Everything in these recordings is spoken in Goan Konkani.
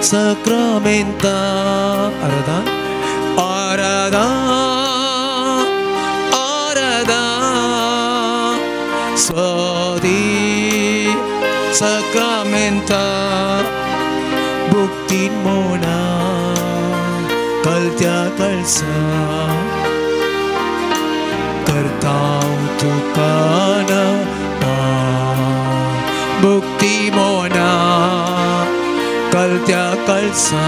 Sacramenta. आराधा आराधा आराधा स्वदी Sacramenta भक्तीन मोना कलत्या कलसा करताव तुका नमन भक्ती मोना कलत्या कलसा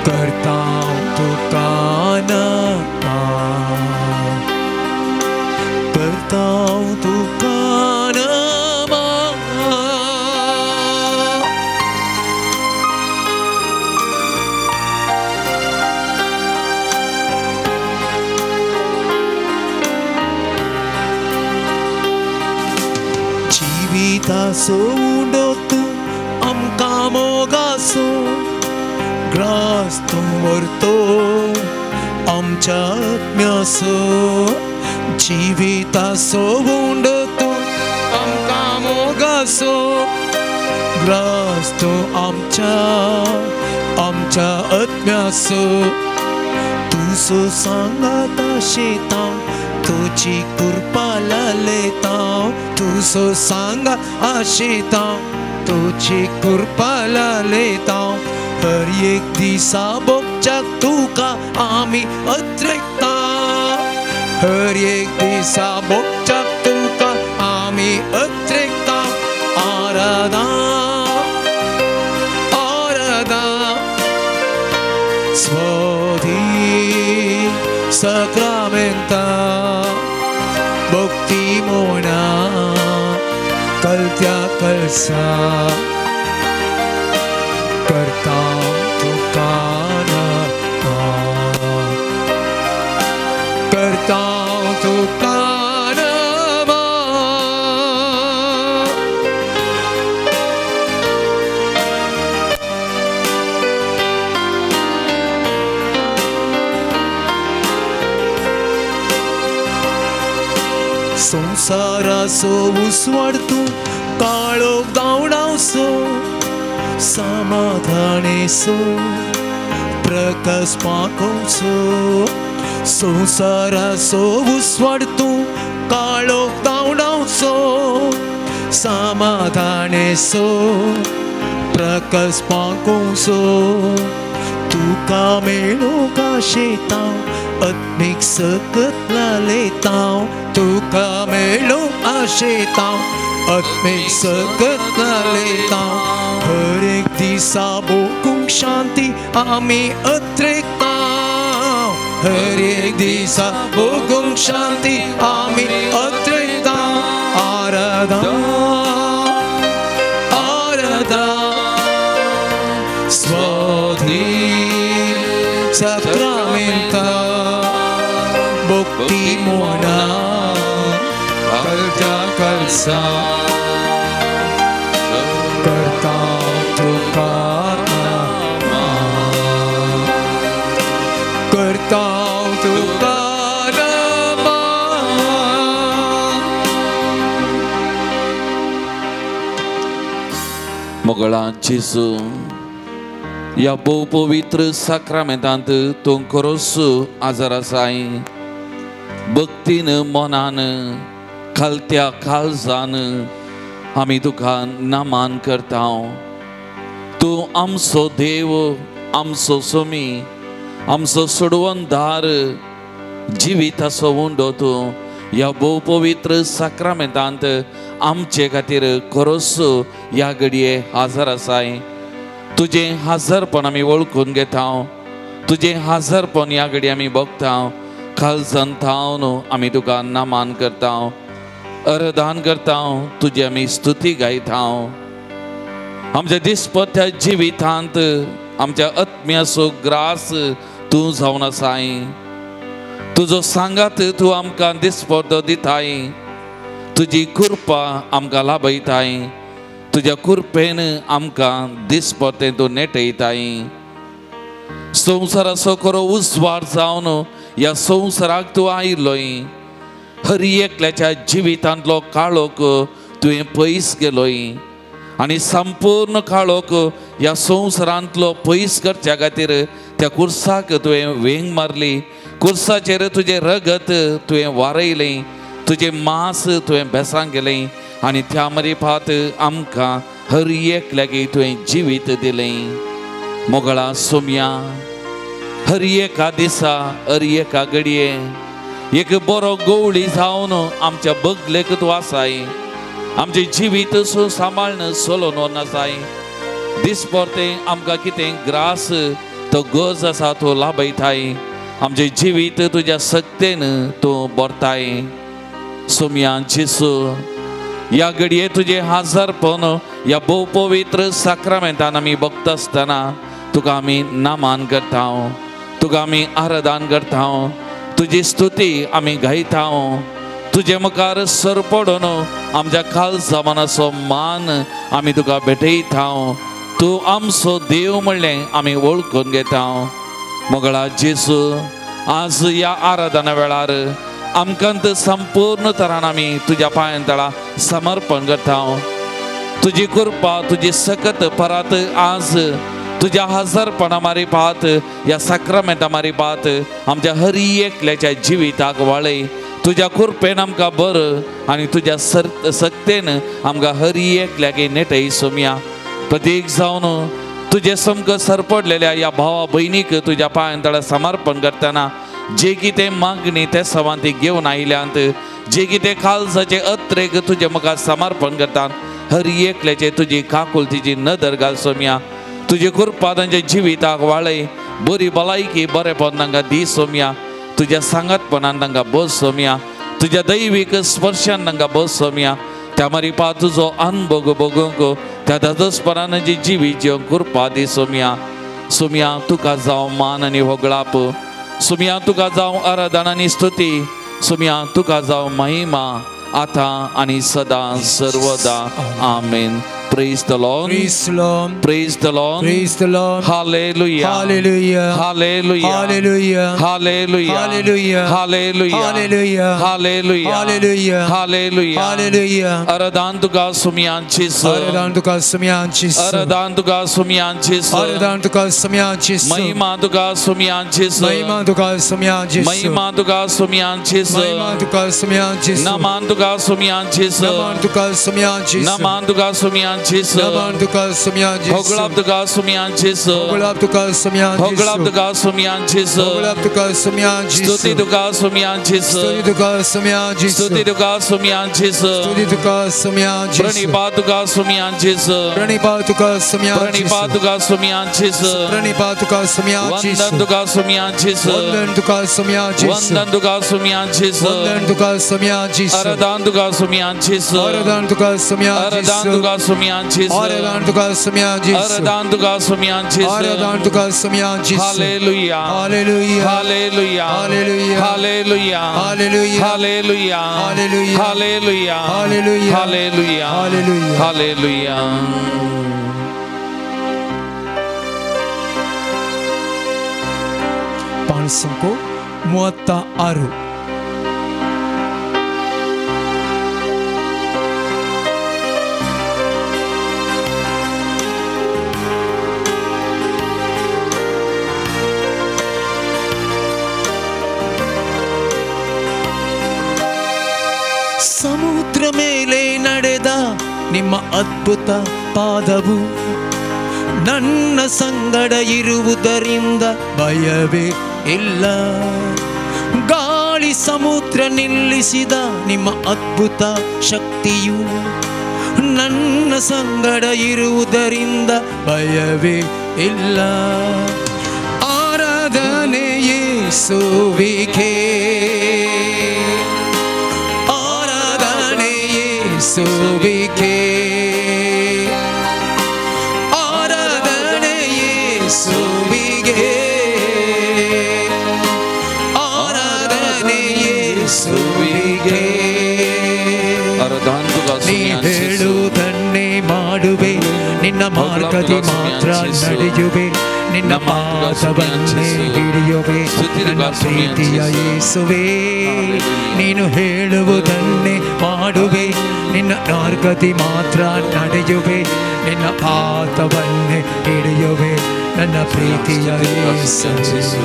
करताव तुका नमन करताव तुका नमन. जिविताचो उंडो तूं आमकां मोगाचो ग्रास तूं व्हरतो आमच्या आत्म्याचो. जिविताचो उंडो तूं आमकां मोगाचो ग्रास तूं आमच्या आमच्या आत्म्याचो. तुजो सांगाता शेतां तुजी कृपा लालेता तुजो सांगा आशेता तुजी कृपा लालेता. हर एक दिसा भोगच्याक तुका आमी अत्रेकता हर एक दिसा भोगच्याक तुका आमी अत्रेकता. आराधा आराधा स्वदी Sacramenta भक्ती मोना कलत्या कलसा करताव तुका नमन करताव तुका नमन. संवसाराचो उजवाड तूं काळोख धांवडावचो समाधानेचो प्रकाश पाखोवचो. संवसाराचो उजवाड तूं काळोख धांवडावचो समाधानेचो प्रकाश पाखोवचो. तुका मेळूंक आशेतां आत्मीक सकत लालेतां तुका मेळूंक आशेतां आत्मीक सकत लालेतां. हर एक दिसा भोगूंक शांती आमी अत्रेकता हर एक दिसा भोगूंक शांती आमी अत्रेकता. आराधा आराधा स्वदी Sacramenta भक्ती मोना कलत्या कलसा करताव तुका नमन करताव तुका नमन. मोगळा जेजू ह्या भोव पवित्र साक्रामेंतांत तूं खरोच आजार आसाय. भक्तीन मनान खालत्या काळजान आमी तुका नमन करता. तूं आमचो देव आमचो सोमी आमचो सोडवणदार जिविताचो उंडो तूं ह्या भोव पवित्र साक्रामेंतांत आमचे खातीर खरोच ह्या घडये हाजर आसाय. तुजें हाजरपण आमी वळखून घेता तुजें हाजरपण ह्या घडये आमी बघता. खालसान थावन आमी तुका नमन करता अर्दान करता तुजी आमी स्तुती गायता. आमच्या दिसपट्ट्या जिवितांत आमच्या आत्म्याचो ग्रास तूं जावन आसाय. तुजो सांगात तूं आमकां दिसपट्टो दिताय तुजी कृपा आमकां लाभयताय तुज्या कृपेन आमकां दिसपट्टें तूं नेटयताय. संवसाराचो खरो उजवाड जावन ह्या संवसाराक तूं आयलोय. हर एकल्याच्या जिवितांतलो काळोख तुवें पयस गेलोय आनी संपूर्ण काळोख ह्या संवसारांतलो पयस करच्या खातीर त्या कुर्साक तुवें वेंग मारली. कुर्साचेर तुजें रगत तुवें वारयलें, तुजें मांस तुवें बेसांक गेलें आनी त्या मरिपात आमकां हर एकल्याक तुवें जिवीत दिलें. मोगळा सोम्या, हर एका दिसा हर एका घडये एक बरो गवळी जावन आमच्या बगलेक तूं आसाय. आमचें जिवीत सो सांबाळून चलोवन आसाय. दिसपरतें आमकां कितें ग्रास तो गज आसा तो लाभयताय. आमचें जिवीत तुज्या सक्तेन तूं भरताय. सोम्या जेसू, ह्या घडये तुजें हाजरपण ह्या भोव पवित्र साक्रामेंतान आमी भक्त आसतना तुका आमी नामान करता, तुका आमी आराधन करता, तुजी स्तुती आमी गायता. तुजे मुखार सर पडून आमच्या काळजा मनाचो मान आमी तुका भेटयता. तूं आमचो देव म्हणलें आमी वळखून घेता. मोगळा जेसू, आज ह्या आराधना वेळार आमकां संपूर्ण तरान आमी तुज्या पांयां तळा समर्पण करता. तुजी कृपा, तुजी सकत परत आज तुज्या हजारपणा मारिपात ह्या साक्रामेंता मारिपात आमच्या हर एकल्याच्या जिविताक वाळय. तुज्या कृपेन आमकां बरं आनी तुज्या सक्तेन आमकां हर एकल्याक नेटय सोम्या. प्रत्येक जावन तुजे समक सरपडलेल्या ह्या भावा भयणीक तुज्या पांयां तळा समर्पण करतना जे कितें मागणी ते सवान ती घेवन आयल्यांत, जे कितें काळजाचे अत्रेक तुजे मुखार समर्पण करतात, हर एकल्याचे तुजी काकुळतीची नदर घाल सोम्या. तुजी कृपा तांच्या जिविताक वाळय. बरी भलायकी बरेपण तांकां दी सोम्या. तुज्या सांगातपणान तांकां बस सोम्या. तुज्या दैवीक स्पर्शान तांकां बस सोम्या. त्या मारिपा तुजो अनभोग भोगूंक त्या धादोसपणान जी जिवीत जिवंक कृपा दी सोम्या. सोम्या तुका जावं मान आनी होगळाप. सोम्या तुका जावं आराधन आनी स्तुती. सोम्या तुका जावं महिमा आतां आनी सदां सर्वदा. आमेन. Praise the Lord. Praise the Lord. Praise the Lord. Praise the Lord. Hallelujah. Hallelujah. Hallelujah. Hallelujah. Hallelujah. Hallelujah. Hallelujah. Hallelujah. Hallelujah. Hallelujah. Hallelujah. Hallelujah. आराधन तुका सोम्या जेसू. आराधन तुका सोम्या जेसू. आराधन तुका सोम्या जेसू. आराधन तुका सोम्या जेसू. महिमा तुका सोम्या जेसू. महिमा तुका सोम्या जेसू. महिमा तुका सोम्या जेसू. महिमा तुका सोम्या जेसू. नमन तुका सोम्या जेसू. नमन तुका सोम्या जेसू. नमन तुका सोम्या जेसू. नमन तुका सोम्या जेसू. होगळाप तुका सोम्या जेसू. होगळाप तुका सोम्या जेसू. होगळाप तुका सोम्या जेसू. होगळाप तुका सोम्या जेसू. स्तुती तुका सोम्या जेसू. स्तुती तुका सोम्या जेसू. स्तुती तुका सोम्या जेसू. स्तुती तुका सोम्या जेसू. प्रणिपात तुका सोम्या जेसू. प्रणिपात तुका सोम्या जेसू. प्रणिपात तुका सोम्या जेसू. प्रणिपात तुका सोम्या जेसू. वंदन तुका सोम्या जेसू. वंदन तुका सोम्या जेसू. वंदन तुका सोम्या जेसू. वंदन तुका सोम्या जेसू. आराधन तुका सोम्या जेसू. आराधन तुका सोम्या जेसू. आराधन तुका सोम्या जेसू. आराधन तुका सोम्या जेसू. आराधन तुका सोम्या जेसू. आराधन तुका Saumya जेसू. Hallelujah. Hallelujah. Hallelujah. Hallelujah. Hallelujah. Hallelujah. Hallelujah. Hallelujah. Hallelujah. Hallelujah. Hallelujah. Hallelujah. Hallelujah. पाणसंको 36. ಸಮುದ್ರ ಮೇಲೆ ನಡೆದ ನಿಮ್ಮ ಅದ್ಭುತ ಪಾದವು ನನ್ನ ಸಂಗಡ ಇರುವುದರಿಂದ ಭಯವೇ ಇಲ್ಲ. ಗಾಳಿ ಸಮುದ್ರ ನಿಲ್ಲಿಸಿದ ನಿಮ್ಮ ಅದ್ಭುತ ಶಕ್ತಿಯು ನನ್ನ ಸಂಗಡ ಇರುವುದರಿಂದ ಭಯವೇ ಇಲ್ಲ. ಆರಾಧನೆ ಯೇಸುವಿಗೆ, ಆರಾಧನೆ ಯೇಸುವಿಗೆ, ಆರಾಧನೆ ಯೇಸುವಿಗೆ, ಆರಾಧನೆ ಯೇಸುವಿಗೆ. ನೀ ಹೇಳುವುದನ್ನೇ ಮಾಡುವೆ, ನಿನ್ನ ಮಾರ್ಗದಿ ಮಾತ್ರ ನಡೆಯುವೆ, ನಿನ್ನ ಪಾದವನ್ನೇ ಹಿಡಿಯುವೆ. ನನ್ನ ಪ್ರೀತಿಯ ಯೇಸುವೇ, ನೀನು ಹೇಳುವುದನ್ನೇ ಮಾಡುವೆ, ನಿನ್ನ ಮಾರ್ಗದಿ ಮಾತ್ರ ನಡೆಯುವೆ, ನಿನ್ನ ಪಾದವನ್ನೇ ಹಿಡಿಯುವೆ. ನನ್ನ ಪ್ರೀತಿಯ ಯೇಸುವೇ.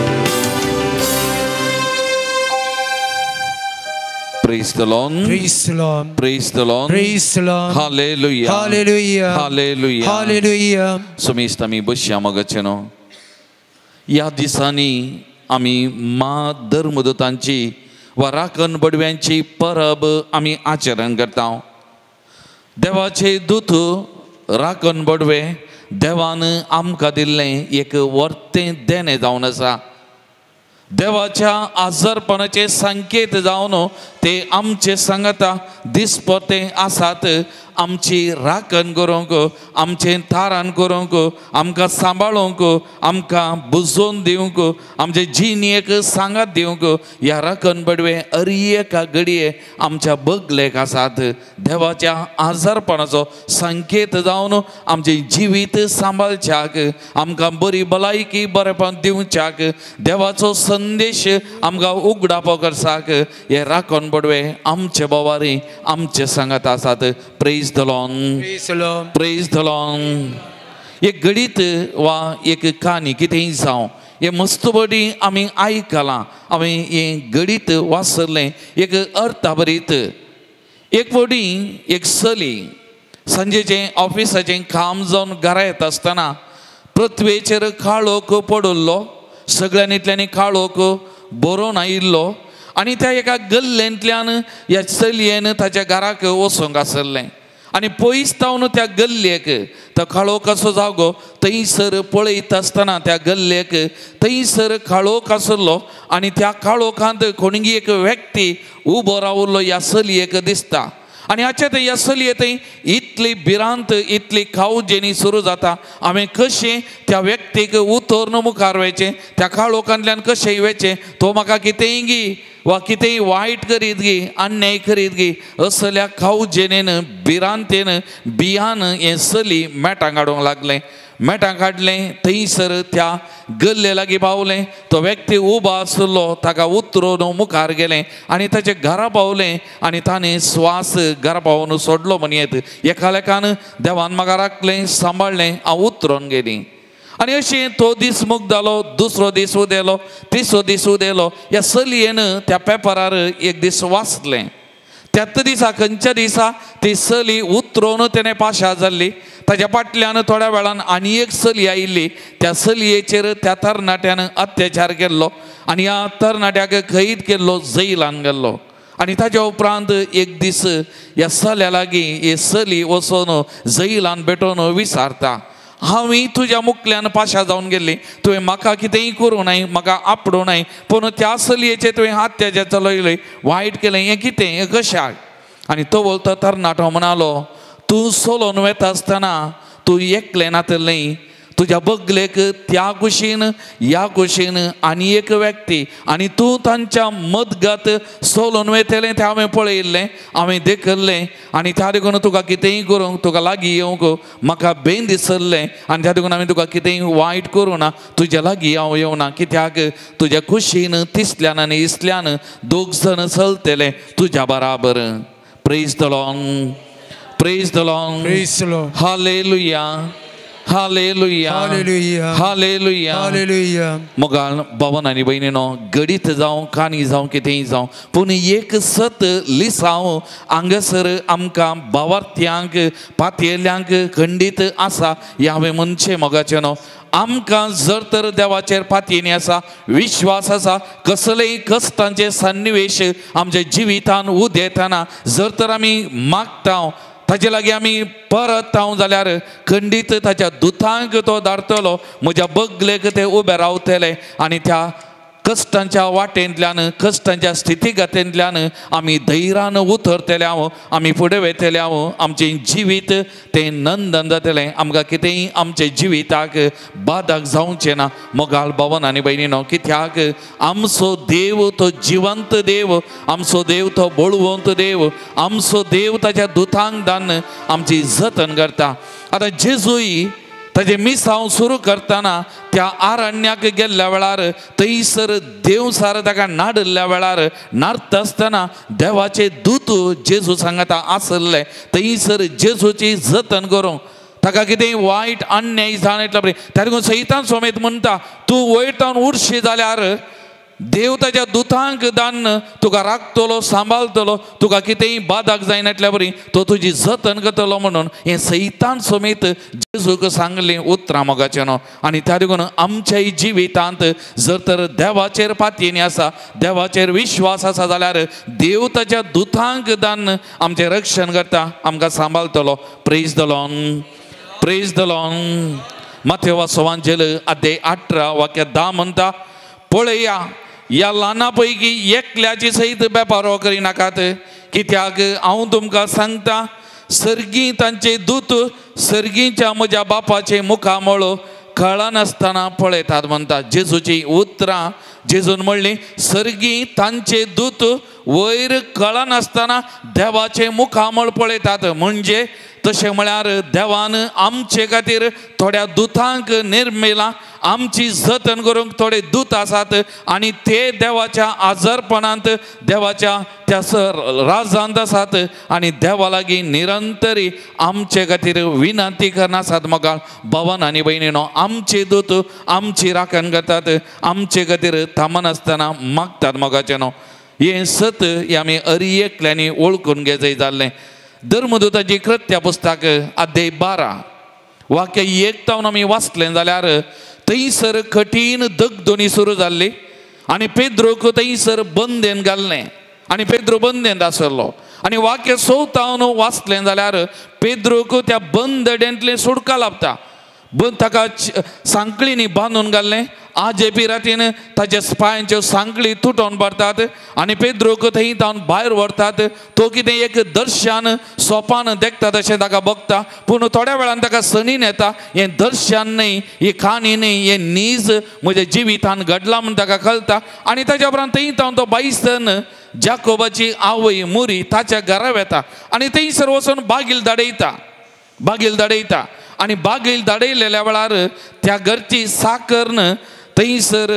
Praise the Lord. Praise the Lord. Praise the Lord. Praise the Lord. Hallelujah. Hallelujah. Hallelujah. Hallelujah. सुमेस्त आमी बसया मोगाचे न्हू. ह्या दिसांनी आमी मा धर्मदूतांची वा राखण बडव्यांची परब आमी आचरण करता. देवाचे दूत राखण बडवे देवान आमकां दिल्लें एक वर्तें देणें जावन आसा. देवाच्या आजारपणाचे संकेत जावन ते आमचे सांगता दिसपते आसात. आमची राखण करूंक, आमचें थारान करूंक, आमकां सांबाळूंक, आमकां बुजोवन दिवंक, आमचे जिणेक सांगात दिवंक ह्या राखण बडवे अर एका घडये आमच्या बगलेक आसात. देवाच्या आजारपणाचो संकेत जावन आमचें जिवीत सांबाळच्याक, आमकां बरी भलायकी बरेपण दिवच्याक, देवाचो संदेश आमकां उगडापो करसाक हे राखण बडवे आमचे बोवारी आमचे सांगात आसात. Praise the Lord. Praise the Lord. Praise the Lord. एक गणित वा एक काणी कितेंय जावं हें मस्त बडी आमी आयकलां, आमी हें गणित वाचलें एक अर्थाभरीत. एक फावटी एक चली सांजेचें ऑफिसाचें काम जावन घरा येता आसतना पृथ्वेचेर काळोख पडिल्लो, सगळ्यांनी काळोख बरोवन आयिल्लो आनी त्या एका गल्लेंतल्यान ह्या चलयेन ताच्या घराक वचूंक आसलें. आनी पयस तावन त्या गल्लेक तो काळोख असो जागो थंयसर पळयता आसतना त्या गल्लेक थंयसर काळोख आसलो आनी त्या काळोखांत कोणगी एक व्यक्ती उबो रावल्लो ह्या चलयेक दिसता. आनी हाचे थंय ह्या चलये थंय इतली भिरांत इतली कावजेनी सुरू जाता, हांवें कशें त्या व्यक्तीक उतरून मुखार वयचें, त्या काळोखांतल्यान कशें वयचें, तो म्हाका कितेंय गी वा कितेंय वायट करीत गी, अन्याय करीत गी, असल्या कावजेनेन भिरांतेन भियान हें चली मेटां काडूंक लागलें. मेटां काडलें थंयसर त्या गल्ले लागीं पावलें, तो व्यक्ती उबो आसलो ताका उतरून मुखार गेलें आनी ताचे घरा पावलें आनी ताणें स्वास घरा पावोवन सोडलो म्हणयेत. एका लेखान देवान म्हाका राखलें सांबाळ्ळें, हांव उतरून गेलीं. आनी अशें तो दीस मुगदालो, दुसरो दीस उदेलो, तिसरो दीस उदेलो. ह्या चलयेन त्या पेपरार एक दीस वाचलें. त्याच दिसा खंयच्या दिसा ती चली उतरून तेणें पाशार जाल्ली. ताच्या फाटल्यान थोड्या वेळान आनी एक चली आयिल्ली. त्या चलयेचेर त्या तरणाट्यान अत्याचार केल्लो आनी ह्या तरणाट्याक कैद केल्लो, जैलान गेल्लो. आनी ताच्या उपरांत एक दीस ह्या चल्या लागीं ही चली वचून जैलान भेटोवन विचारता, हांवें तुज्या मुखल्यान पाशार जावन गेल्ली, तुवें म्हाका कितेंय करूं नाय, म्हाका आपडूं नाय, पूण त्या चलयेचेर तुवें अत्याचार चलयले, वायट केलें, हें कितें, हें कशाक? आनी तो बोलता तरणाटो म्हणालो, तूं चलोवन वता आसतना तूं एकलें नातलें, तुज्या बगलेक त्या कुशीन ह्या कुशीन आनी एक व्यक्ती आनी तूं तांच्या मदगत चलोवन वयतलें तें हांवें पळयिल्लें, हांवें देखिल्लें आनी त्या देखून तुका कितेंय करूंक तुका लागीं येवंक म्हाका बेन दिसल्लें आनी त्या देखून हांवें तुका कितेंय वायट करूं ना, तुज्या लागीं हांव येवना, कित्याक तुज्या कुशीन तिसल्यान आनी इसल्यान दोग जाण चलतले तुज्या बराबर. Praise the Lord. Praise the Lord. Praise the Lord. Hallelujah. Hallelujah. Hallelujah. Hallelujah. Hallelujah. मोगाळ भावन आनी भयणीनो, गडीत जावं काणी जावं कितेंय जावं, पूण एक सत लिसांव हांगासर आमकां भावार्थ्यांक पातयेल्यांक खंडीत आसा. हें हांवें म्हणचें मोगाचें न्हू, आमकां जर तर देवाचेर पातयेनी आसा, विश्वास आसा, कसलेय कश्टांचे सन्निवेश आमच्या जिवितान उदेतना जर तर आमी मागता ताजे लागीं आमी परत हांव जाल्यार खंडीत ताच्या दुतांक तो धाडटलो, म्हज्या बगलेक ते उबे रावतले आनी त्या कश्टांच्या वाटेंतल्यान, कश्टांच्या स्थितीगतेंतल्यान आमी धैर्यान उतरतले हांव, आमी फुडें वयतले हांव, आमचें जिवीत तें नंदन जातलें. आमकां कितेंय आमच्या जिविताक बादक जावचें ना. मोगाळ भावन आनी भयणीनो, कित्याक आमचो देव तो जिवंत देव, आमचो देव तो बळवंत देव, आमचो देव ताच्या दुतांक दान आमची जतन करता. आतां जेजूय ताजें मिसांव सुरू करतना त्या आरण्याक गेल्ल्या वेळार थंयसर देवसार ताका नाडिल्ल्या वेळार नाडता आसतना देवाचे दूत जेजू सांगता आसले. थंयसर जेजूची जतन करूंक ताका कितें वायट अन्याय जाण येतलो त्या देखून सैतान सोमेत म्हणटा, तूं वयर तावन उरशी जाल्यार देव ताच्या दुतांक दान तुका राखतलो, सांबाळतलो, तुका कितेंय बादाक जायना बरी तो तुजी जतन करतलो म्हणून हें सैतान समेत जेजूक सांगलें उतरां मोगाचें न्हू. आनी त्या देखून आमच्याय जिवितांत जर तर देवाचेर पातयेनी आसा, देवाचेर विश्वास आसा जाल्यार देव ताच्या दुतांक दान आमचें रक्षण करता, आमकां सांबाळतलो. Praise the Lord, praise the Lord. माथेवा सवांजेल अध्याय 18 वाक्य 10 म्हणटा, पळया ह्या ल्हाना पैकी एकल्याची सयत बेपारो करिनाकात, कित्याक हांव तुमकां सांगता सर्गी तांचे दूत सर्गीच्या म्हज्या बापाचे मुखामळ कळनासतना पळयतात म्हणटा. जेजूची उतरां जेजून म्हणली, सर्गी तांचे दूत वयर कळनासतना देवाचे मुखामळ पळयतात. म्हणजे तशें म्हळ्यार देवान आमचे खातीर थोड्या दुतांक निर्मिला, आमची जतन करूंक थोडे दूत आसात आनी ते देवाच्या आजारपणांत, देवाच्या त्या राजांत आसात आनी देवा लागीं निरंतरी आमचे खातीर विनंती करनासात. मोगाळ भावन आनी भयणीनो, आमचे दूत आमची राखण करतात, आमचे खातीर थांबनासतना मागतात. मोगाचें न्हू हें सत हें आमी अरी एकल्यांनी वळखून घेवचें जाल्लें. धर्मदूताची कृत्या पुस्तक अध्याय 12 वाक्य 1 तावन आमी वाचलें जाल्यार थंयसर कठीण दगदोनी सुरू जाल्ली आनी पेद्रोक थंयसर बंदेन घाल्लें आनी पेद्रो बंदेन आसलो. आनी वाक्य 6 तावन वाचलें जाल्यार पेद्रोक त्या बंदडेंतलें सुटका लाभता. ताका सांकळींनी बांदून घाल्लें. आजे पिरातीन ताच्या पांयांच्यो सांकळी तुटोवन पडटात आनी पेद्रोक थंय तावन भायर व्हरतात. तो कितें एक दर्शन सोपान देखता तशें ताका बघता, पूण थोड्या वेळान ताका सणीन येता, हें दर्शन न्हय, ही काणी न्हय, हें नीज म्हज्या जिवितान घडलां म्हूण ताका कळटा. आनी ताच्या उपरांत थंय तावन तो बायसन जाकोबाची आवय मुरी ताच्या घरा वेता आनी थंयसर वचून बागील धाडयता, बागील धाडयता. आनी बागील धाडयलेल्या वेळार त्या घरची साकरन थंयसर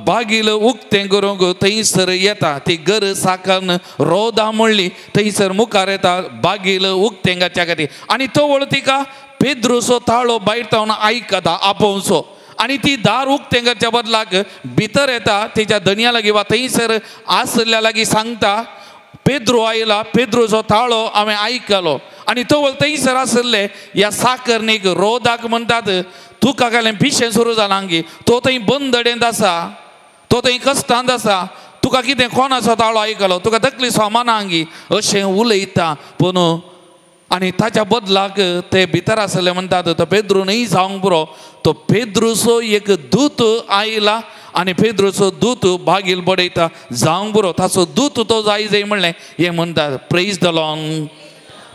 बागील उक्तें करूंक थंयसर येता. ती घर साकरन रोदा म्हणली थंयसर मुखार येता बागील उक्तें घालच्या खातीर. आनी तो वळ तिका पेद्रूचो ताळो भायर तावन आयकता आपोवचो आनी ती दार उक्तें करच्या बदलाक भितर येता, तिच्या धनया लागीं वा थंयसर आसल्या लागीं सांगता, पेद्रो आयला, पेद्रोचो ताळो हांवें आयकलो. आनी तो थंयसर आसले ह्या साकरणीक रोदाक म्हणटात, तुका घालें पिशें सुरू जालां गी, तो थंय बंदडेंत आसा, तो थंय कश्टांत आसा, तुका कितें कोणाचो ताळो आयकलो, तुका तकली सोमाना गी अशें उलयता. पूण आनी ताच्या बदलाक ते भितर आसले म्हणटात, तो पेद्रू न्हय जावंक पुरो, तो पेद्रूचो एक दूत आयला आनी पेद्रूचो दूत बागील बडयता, जावंक पुरो, ताचो दूत तो जाय जाय म्हणलें हें म्हणटात. Praise the Lord,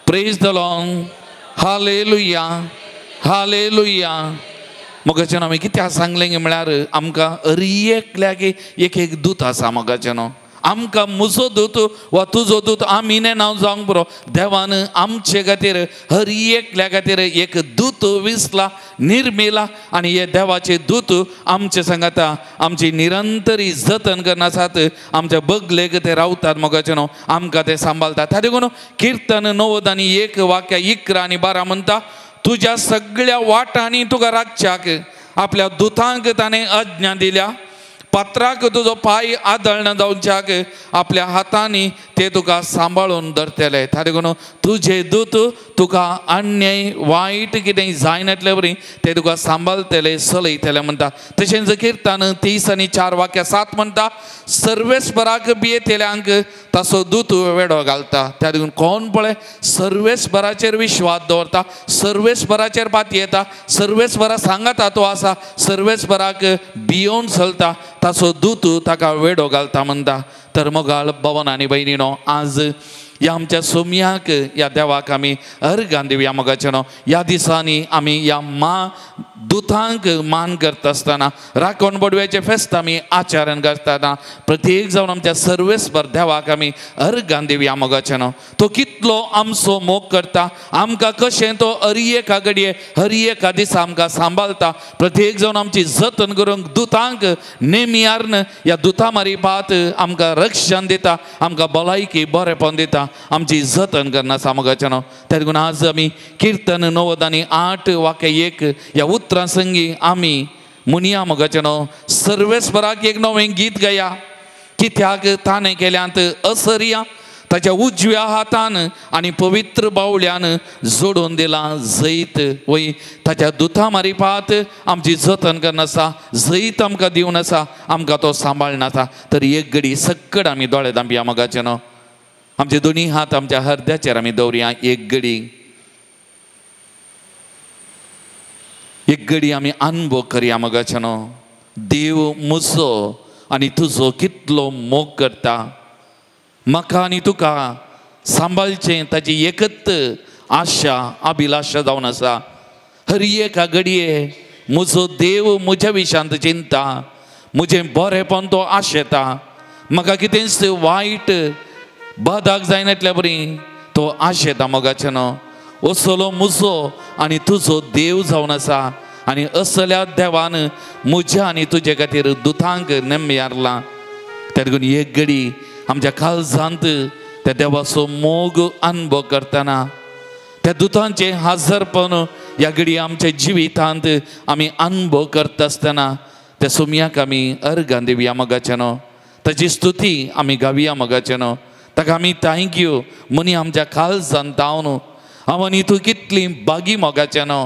praise the Lord, hallelujah, hallelujah. मोगाचें आमी कित्याक सांगलें म्हळ्यार आमकां अरी एकल्याक एक एक दूत आसा. मोगाचें न्हू आमकां म्हजो दूत वा तुजो दूत आमी नेणाव जावंक पुरो, देवान आमचे खातीर हर एकल्या खातीर एक दूत विसला, निर्मिला आनी हे देवाचे दूत आमचे सांगाता आमची निरंतरी जतन करनासात, आमच्या बगलेक ते रावतात. मोगाचें न्हू आमकां ते सांबाळतात. त्या देखून किर्तन 91 वाक्य 11 आनी 12 म्हणटा, तुज्या सगळ्या वाटांनी तुका राखच्याक आपल्या दुतांक ताणें आज्ञा दिल्या, पात्राक तुजो पांय आदळना जावच्याक आपल्या हातांनी ते तुका सांबाळून धरतले. त्या देखून तुजे दूत तुका अन्याय वायट कितें जायनातले वरी ते तुका सांबाळतले, चलयतले म्हणटा. तशेंच किर्तन 30 आनी 4 वाक्य 7 म्हणटा, सर्वेस्पराक भियेतल्यांक ताचो दूत वेडो घालता. त्या देखून कोण पळय सर्वेस्पराचेर विश्वास दवरता, सर्वेस्पराचेर पातयेता, सर्वेस्परा सांगाता तो आसा, सर्वेस्पराक भियोवन चलता, ताचो दूत ताका वेडो घालता म्हणटा. तर मोगाळ भवन आनी भयणीनो, आज ह्या आमच्या सोमयाक ह्या देवाक आमी अर्गां दिवया मोगाचेनो. ह्या दिसांनी आमी ह्या मा दुतांक मान करता आसतना, राखण बडव्याचें फेस्त आमी आचरण करतना, प्रत्येक जावन आमच्या सर्वेस्पर देवाक आमी अर्गां दिवया मोगाचेनो. तो कितलो आमचो मोग करता, आमकां कशें तो हर एका घडये हर एका दिसा आमकां सांबाळटा. प्रत्येक जावन आमची जतन करूंक दुतांक नेमियार्न ह्या दुता मारिपात आमकां रक्षण दिता, आमकां भलायकी बरेपण दिता, आमची जतन करना मोगाचेनो. त्या देखून आज आमी किर्तन 98 वाक्य 1 ह्या उतरां संगी आमी मुनिया मोगाचेनो, सर्वेस्पराक एक नवें गीत गाया, कित्याक ताणें केल्यांत असरिया ताच्या उजव्या हातान आनी पवित्र बावल्यान जोडून दिलां जैत. वय ताच्या दुता मारिपात आमची जतन करनासा, जैत आमकां दिवन आसा, आमकां तो सांबाळनासा. तर एक घडी सक्कड आमी दोळे धांपया मोगाचेनो, आमचे दोनी हात आमच्या हरद्याचेर आमी दवरया. एक घडी, एक घडी आमी अनुभव करया मोगाचेनो, देव म्हजो आनी तुजो कितलो मोग करता, म्हाका आनी तुका सांबाळचें ताची एकत आशा अभिलाशा जावन आसा. हर एका घडये म्हजो देव म्हज्या विशांत चिंता, म्हजें बरेंपण तो आशेता, म्हाका कितेंच वायट बादाक जायनातल्या बरी तो आशेता मोगाचेनो. असलो म्हजो आनी तुजो देव जावन आसा आनी असल्या देवान म्हज्या आनी तुजे खातीर दुतांक नेमयारलां. त्या देखून एक घडी आमच्या काळजांत त्या देवाचो मोग अनुभव करतना, त्या दुतांचें हाजरपण ह्या घडी आमच्या जिवितांत आमी अनुभव करता आसतना त्या सोमयाक आमी अर्गां दिवया मोगाचेनो, ताची स्तुती आमी गावया मोगाचेनो, ताका आमी thank you मनी आमच्या काळजांत तावन. हांव आनी तूं कितली बागी मोगाचेनो,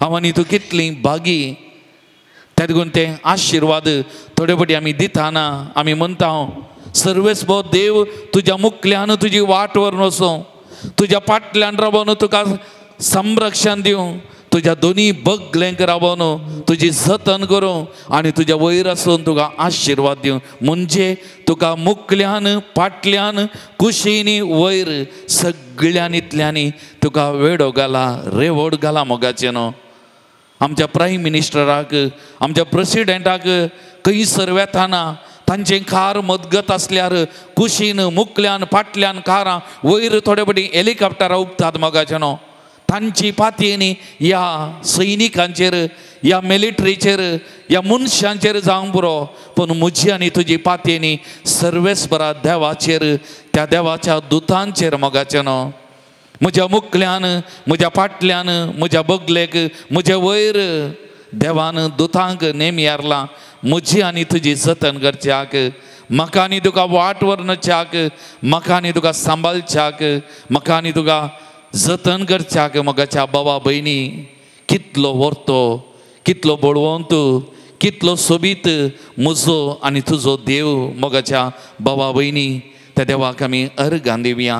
हांव आनी तूं कितली बागी. त्या देखून ते आशिर्वाद थोडे फावटी आमी दिताना आमी म्हणटा, सर्वेस्पर देव तुज्या मुखल्यान तुजी वाट व्हरून वचूं, तुज्या फाटल्यान रावोन तुका संरक्षण दिवं, तुज्या दोनी बगलेंक रावोन तुजी जतन करूं आनी तुज्या वयर आसून तुका आशिर्वाद दिवं. म्हणजे तुका मुखल्यान फाटल्यान कुशीनी वयर सगळ्यान इतल्यांनी तुका वेडो घाला, रेवड घाला मोगाचेनो. आमच्या प्रायम मिनिस्टराक, आमच्या प्रेसिडेंटाक खंयसर वेताना तांचें कार मदगत आसल्यार कुशीन मुखल्यान फाटल्यान कारां वयर थोडे फावटी हेलिकॉप्टरां उपतात मोगाचेनो. तांची पातयेनी ह्या सैनिकांचेर, ह्या मिलिटरीचेर, ह्या मनशांचेर जावंक पुरो, पूण म्हजी आनी तुजी पातयेनी सर्वेस्परा देवाचेर, त्या देवाच्या दुतांचेर मोगाचेनो. म्हज्या मुखल्यान, म्हज्या फाटल्यान, म्हज्या बगलेक, म्हज्या वयर देवान दुतांक नेमयारलां म्हजी आनी तुजी जतन करच्याक, म्हाका आनी तुका वाट व्हरच्याक, म्हाका आनी तुका सांबाळच्याक, म्हाका आनी तुका जतन करच्याक. मोगाच्या बाबा भयणी, कितलो व्हरतो, कितलो बळवंत, कितलो सोबीत म्हजो आनी तुजो देव. मोगाच्या बाबा भयणी, त्या देवाक आमी अर्गां दिवया,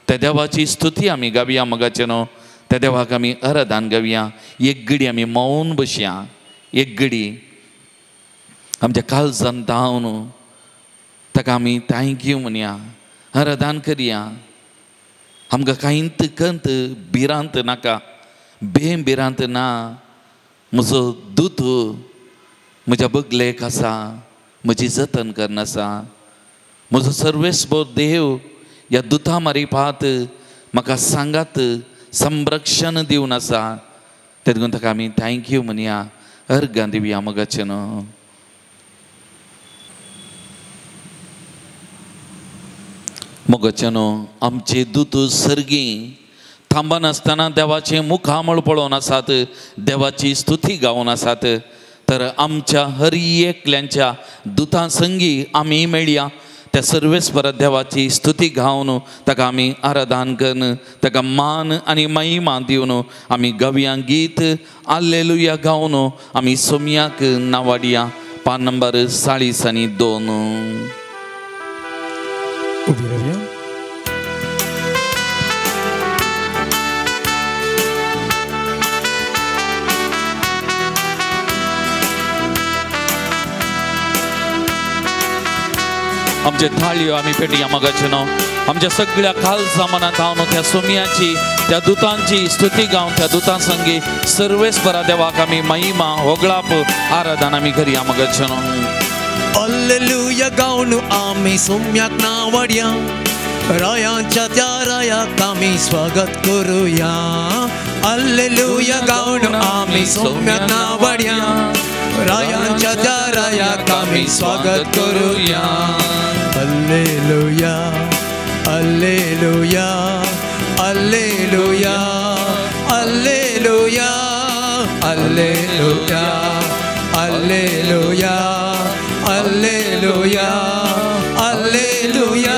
त्या देवाची स्तुती आमी गावया मोगाचेनो, त्या देवाक आमी आराधन गावया. एक घडी आमी मौन बसया, एक घडी आमच्या काळजान धांवन ताका आमी thank you म्हणया, आराधन करया. आमकां कांयच कंत भिरांत नाका, बेम भिरांत ना. म्हजो दूत म्हज्या बगलेक आसा, म्हजी जतन करना आसा. म्हजो सर्वेस्पर देव ह्या दुता मारिपात म्हाका सांगात संरक्षण दिवन आसा. ते देखून ताका आमी thank you म्हणया, अर्गां दिवया मोगाचेनो. मोगाचेनो, आमचे दूत सर्गी थांबनासतना देवाचें मुखामळ पळोवन आसात, देवाची स्तुती गावन आसात. तर आमच्या हर एकल्यांच्या दुतां संगी आमी मेळया, त्या सर्वेस्पर देवाची स्तुती गावन ताका आमी आराधन करून ताका मान आनी महिमा दिवन आमी गवया गीत आल्लेलुया गावन आमी सोमयाक नावाडिया. पान नंबर 42. उबी रावया. आमचे थाळयो आमी पेटया मागाचे न्हू आमच्या सगळ्या कालजा मनांत हांव त्या सोम्याची त्या दुतांची स्तुती गावन त्या दुतां संगी सर्वेस्परा देवाक आमी महिमा होगळाप आराधन आमी करया मागाचे न्हू. हल्लेलुया गावन आमी सोम्याक नावड्या रायांच्या त्या रायाक आमी स्वागत करुया. हल्लेलुया गावन आमी सोम्याक नावड्या रायांच्या त्या रायाक आमी स्वागत करुया. Hallelujah hallelujah hallelujah hallelujah hallelujah hallelujah hallelujah hallelujah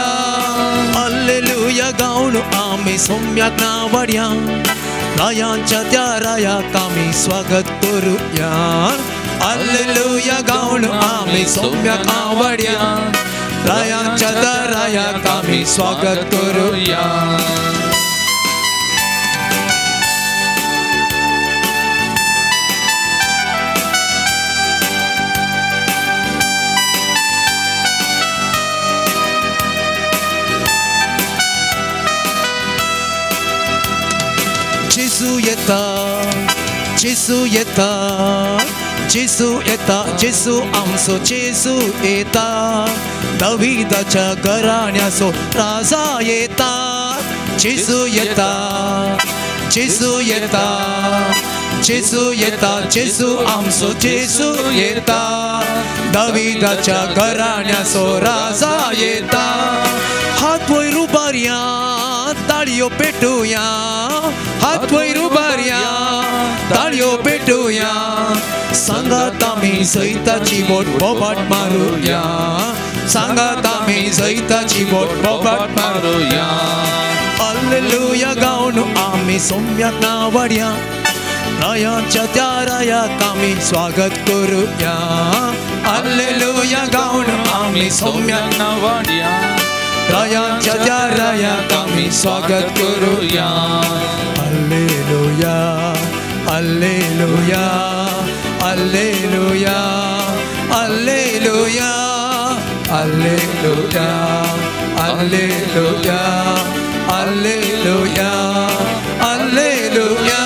hallelujah गावन आमी सोम्याक नावड्या रायांच्या त्या रायाक आमी स्वागत करुया. हल्लेलुया गावन आमी सोम्याक नावड्या रायांच्या त्या रायाक आमी स्वागत करुया. जेसू येता जेसू येता जेसू येता जेसू आमचो जेसू येता दाविदाच्या घराण्याचो राजा येता. जेसू येता जेसू येता जेसू येता जेसू आमचो जेसू येता दाविदाच्या घराण्याचो राजा येता. हात वयर उबारया ताळयो पेटुया हात वयर उबारया ताळयो पेटुया सांगात आमी जैताची बोट बोबाट मारुया सांगात आमी जैताची बोट बोबाट मारुया. हल्लेलुया गावन आमी सोम्याक नावड्या रायांच्या त्या रायाक आमी स्वागत करुया. हल्लेलुया गावन आमी सोम्याक नावड्या रायांच्या त्या रायाक आमी स्वागत करुया. Hallelujah hallelujah hallelujah hallelujah hallelujah hallelujah hallelujah hallelujah.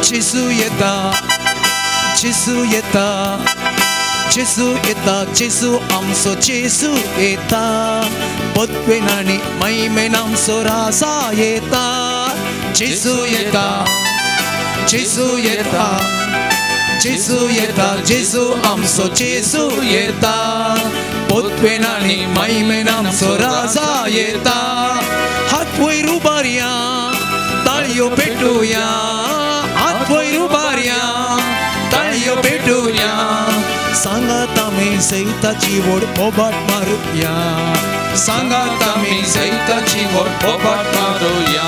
जेसू येता जेसू येता जेसू येता जेसू आमचो जेसू येता पदवेन आनी महिमेन आमचो राजा येता. जेसू येता जेसू येता जेसू येता जेसू आमचो जेसू येता पदवेन आनी महिमेन आमचो राजा येता. हात वयर उबारया ताळयो पेटुया हात वयर उबारया ताळयो पेटुया सांगात आमी जैताची वोड बोबाट मारुया सांगात आमी जैताची वोड बोबाट मारुया.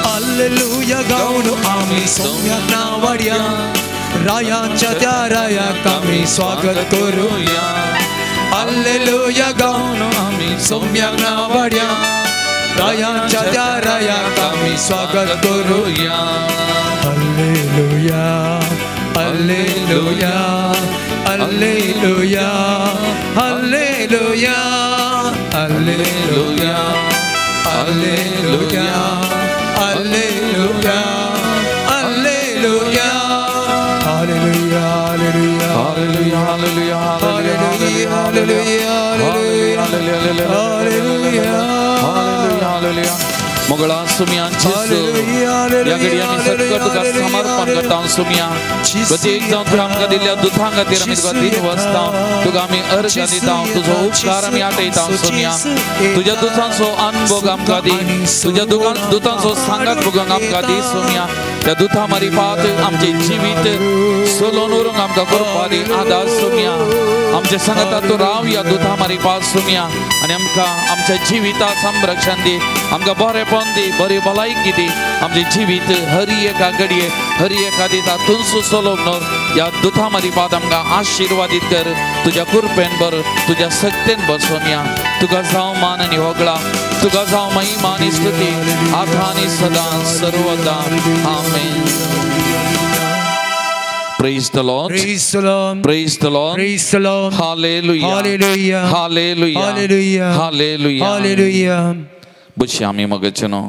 हल्लेलुया गावन आमी सोम्याक नावड्या रायांच्या त्या रायाक आमी स्वागत करुया. हल्लेलुया गावन आमी सोम्याक नावड्या रायांच्या त्या रायाक आमी स्वागत करुया. Hallelujah hallelujah hallelujah hallelujah hallelujah hallelujah hallelujah hallelujah hallelujah hallelujah hallelujah hallelujah hallelujah hallelujah hallelujah. मोगळा सुम्या जेसू ह्या घडये आमी सगळं तुका समर्पण करता सुम्या प्रत्येक जावन तुवें आमकां दिल्ल्या दुतां खातीर आमी तुका दिन वचता तुका आमी अर्घ दिता तुजो उपकार आमी आठयता सुम्या. तुज्या दुतांचो अनुभोग आमकां दी तुज्या दुतांचो सांगात भोगूंक आमकां दी सुम्या. त्या दुतां मारिफात आमचें जिवीत सोलोवन उरूंक आमकां करपा दी आदार सुम्या. आमच्या सांगाता तूं राव ह्या दुतां मारिफात सुम्या आनी आमकां आमच्या जिविता संरक्षण दी आमकां बरेपण दी बरी भलायकी दी आमचें जिवीत हरी एका घडये हरी एका दिसा तुमचो चलोवन ह्या दुतां मारिफात आमकां आशिर्वादीत कर तुज्या कृपेन बर तुज्या शक्तेन बर सोम्या. तुका जावं मान आनी होगळा तुका जावं महिमा आनी स्तुती आतां आनी सदां सर्वदा. आमेन. Praise the Lord. Praise the Lord. Praise the Lord. Praise the Lord. Hallelujah. Hallelujah. Hallelujah. Hallelujah. Hallelujah. Hallelujah. बशी आमी मगचनो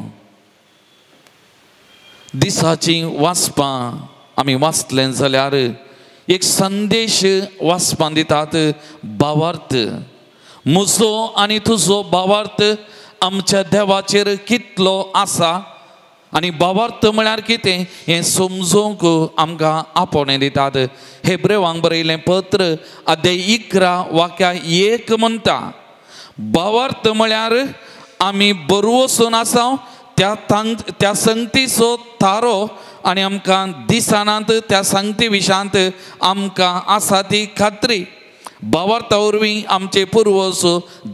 दिसाची वाचपां आमी वाचलें जाल्यार एक संदेश वाचपां दितात. भावार्थ म्हजो आनी तुजो भावार्थ आमच्या देवाचेर कितलो आसा आनी भावार्थ म्हळ्यार कितें हें समजूंक आमकां आपोवणें दितात. हेब्रेवांक बरयलें पत्र अध्याय 11 वाक्या 1 म्हणटा, भावार्थ म्हळ्यार आमी बरवसून आसा त्या संगतीचो थारो आनी आमकां दिसनात त्या संगती विशांत आमकां आसा ती खात्री. भावार्था वरवीं आमचे पुर्वज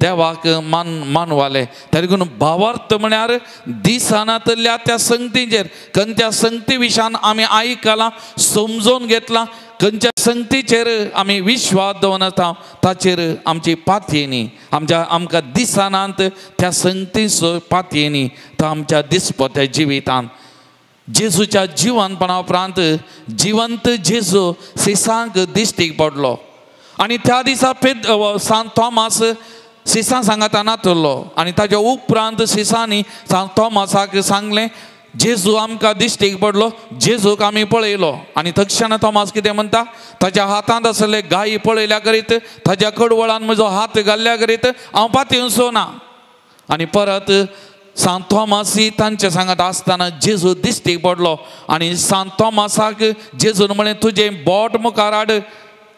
देवाक मानवाले. तरी भावार्थ म्हळ्यार दिसनातल्या त्या संगतीचेर खंयच्या संगती विशान आमी आयकलां समजून घेतलां, खंयच्या संगतीचेर आमी विश्वास दवरता ताचेर आमची पातयेनी आमच्या आमकां दिसनात त्या संगतीचो पातयेनी तो आमच्या दिसपट्या जिवितांत. जेजूच्या जिवनपणा उपरांत जिवंत जेजू सिसांक दिश्टीक पडलो आनी त्या दिसा सांत थॉमास सिसां सांगाता नातलो आनी ताच्या उपरांत सिसांनी सांत थॉमासाक सांगलें, जेजू आमकां दिश्टीक पडलो, जेजूक आमी पळयलो. आनी तक्षण थॉमास कितें म्हणटा, ताच्या हातांत आसले गायी पळयल्या करीत, ताच्या कडवळान म्हजो हात घाल्ल्या करीत हांव पातयेवचो ना. आनी परत सांत थॉमासी तांच्या सांगात आसतना जेजू दिश्टीक पडलो आनी सांत थॉमासाक जेजून म्हळें, तुजें बोट मुखार हाड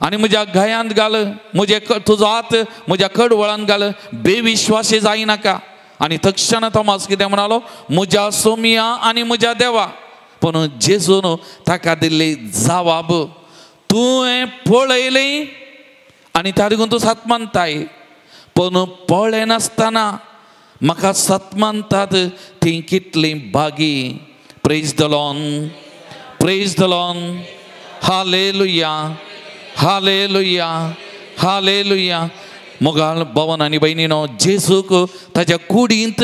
आनी म्हज्या गयांत घाल, म्हजे तुजो हात म्हज्या कडवळान घाल, बेविश्वासी जायनाका. आनी तक्षण थॉमास कितें म्हणालो, म्हज्या सोमिया आनी म्हज्या देवा. पूण जेजून ताका दिल्ली जवाब, तुवें पळयली आनी त्या देखून तूं सत मानताय, पूण पळयनासतना म्हाका सत मानतात ती कितली भागी. Praise the Lord. Praise the Lord. Hallelujah. Hallelujah. Hallelujah. मोगाळ भवन आनी भयणीनो, जेजूक ताच्या कुडींत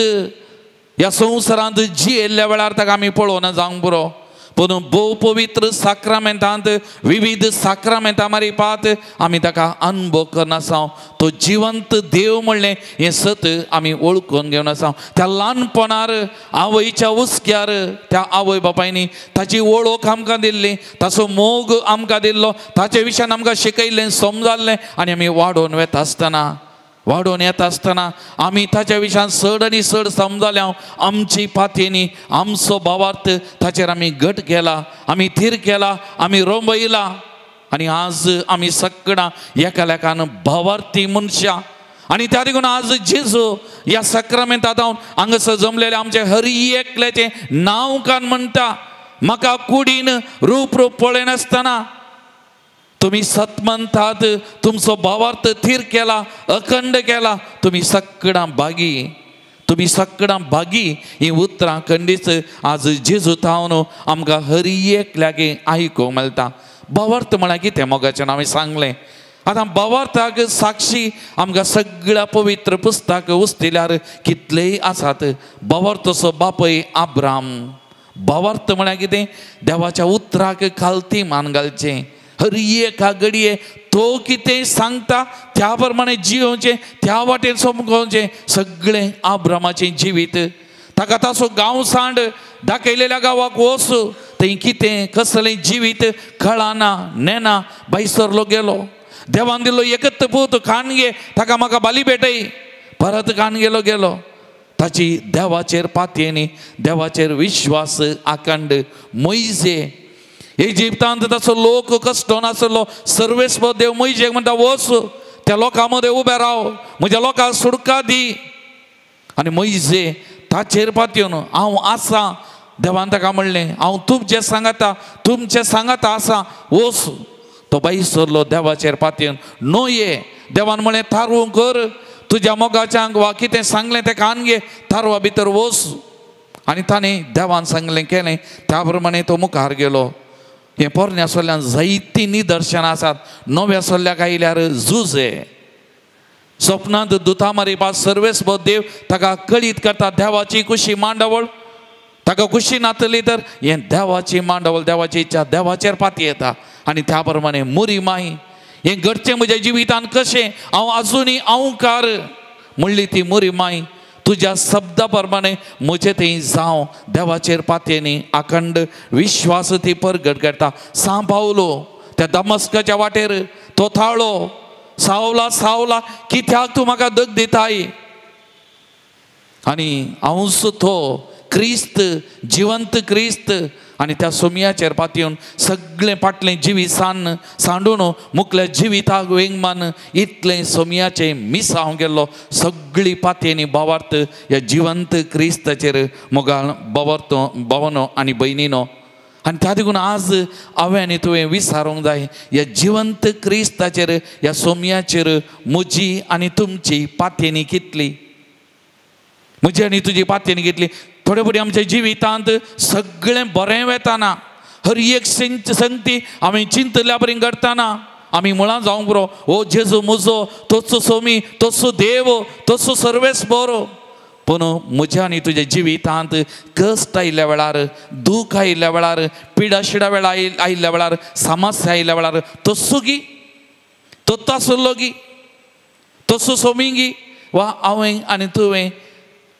ह्या संवसारांत जियेल्ल्या वेळार ताका आमी पळोवना जावंक पुरो, पूण भोव पवित्र साक्रामेंतांत विविध साक्रामेंतां मारिपात आमी ताका अनुभव करनासा. तो जिवंत देव म्हणलें हें सत आमी वळखून घेवन आसा. त्या ल्हानपणार आवयच्या हुस्क्यार त्या आवय बापायनी ताची वळख आमकां दिल्ली, ताचो मोग आमकां दिल्लो, ताचे विशयान आमकां शिकयल्लें समजाल्लें आनी आमी वाडोवन वेता आसतना वाडोवन येता आसतना आमी ताच्या विशयान चड आनी चड समजाल्या. आमची पातयेनी आमचो भावार्थ ताचेर आमी घट केला, आमी थीर केला, आमी रोंबयला आनी आज आमी सगळां एकालेकान भावार्थी मनशां. आनी त्या देखून आज जेजू ह्या साक्रामेंतांत हांगासर जमलेले आमचे हरी एकल्याचें नांव कान म्हणटा, म्हाका कुडीन रूप रूप पळयनासतना तुमी सत मानतात, तुमचो भावार्थ थीर केला, अखंड केला, तुमी सगळां भागी, तुमी सगळां भागी. हीं उतरां खंडीच आज जेजू थावन आमकां हरी एकल्याक आयकूंक मेळटा. भावार्थ म्हळ्यार कितें मोगाचें हांवें सांगलें. आतां भावार्थाक साक्षी आमकां सगळ्या पवित्र पुस्तक उस्तिल्यार कितलेय आसात. भावार्थाचो बापय आब्राम. भावार्थ म्हळ्यार कितें, देवाच्या उतराक खालती मान घालचें, हर एका घडये तो कितें सांगता त्या प्रमाणे जियोवचें, त्या वाटेन समजोवचें. सगळें आब्रामाचें जिवीत ताका ताचो गांव सांड दाखयलेल्या गांवाक वच, थंय कितें कसलें जिवीत कळना नेना भायसरलो गेलो. देवान दिलो एकत पूत खाण घे, ताका म्हाका बाली भेटय, परत खाण गेलो गेलो. ताची देवाचेर पातयेनी देवाचेर विश्वास आखंड. मोयजे इजिप्तांत ताचो लोक कश्टोन नासलो, सर्वेस्व देव मोयजेक म्हणटा वच त्या लोकां मदें उबे राव, म्हज्या लोकांक सुटका दी. आनी मोयजे ताचेर पातयेवन हांव आसा, देवान ताका म्हणलें हांव तुमचें सांगाता, तुमचें सांगाता आसा, वच. तो बाई सरलो देवाचेर पातयेवन न्हय. देवान म्हणलें थारवूं कर, तुज्या मोगाच्यांक वा कितें सांगलें तें कान घे, थारवा भितर वच. आनी ताणें देवान सांगलें केलें त्या प्रमाणे तो मुखार गेलो. हें पोरण्या सल्ल्यान जायतीं निदर्शनां आसात. नव्या सल्ल्याक आयल्यार जुजे, स्वप्नांत दुता मारिपा सर्वेस देव ताका कळीत करता देवाची कुशी मांडावळ ताका कुशी नातली तर हें देवाची मांडावळ देवाची इच्छा देवाचेर पाती येता. आनी त्या प्रमाणे मुरी माई हें घडचें म्हज्या जिवितान कशें हांव आजुनूय अहंकार म्हणली ती मुरी माई तुज्या शब्दा प्रमाणे म्हजें थंय जावं देवाचेर पातयेनी अखंड विश्वास ती परगट करता. सां पावलो त्या दमस्काच्या वाटेर तो थाळो सावला सावला कित्याक तूं म्हाका दग दिताय. आनी हांवूच तो क्रिस्त जिवंत क्रिस्त. आनी त्या सोमयाचेर पातयेवन सगळें फाटलें जिवीत सान सांडून मुखल्या जिविताक वेंगमान इतलें सोमयाचें मिसांव गेल्लो सगळी पातयेनी भावार्थ ह्या जिवंत क्रिस्ताचेर मोगाळ भावार्थ भावनो आनी भयणीनो. आनी त्या देखून आज हांवें आनी तुवें विचारूंक जाय ह्या जिवंत क्रिस्ताचेर ह्या सोमयाचेर म्हजी आनी तुमची पातयेनी कितली म्हजी आनी तुजी पातयेनी कितली. थोडे फुडें आमच्या जिवितांत सगळें बरें वेताना हर एक संगती आमी चिंतल्या बरी घडटाना आमी मुळां जावंक पुरो ओ जेजू म्हजो तोच सोमी तोच देव तोच सर्वेस बरो. पूण म्हज्या आनी तुज्या जिवितांत कश्ट आयिल्ल्या वेळार दूख आयिल्ल्या वेळार पिडाशिडा वेळा आयिल्ल्या वेळार समस्या आयिल्ल्या वेळार तस्सो गी तोच आसलो गी तस्सो सोमी गी वा हांवें आनी तुवें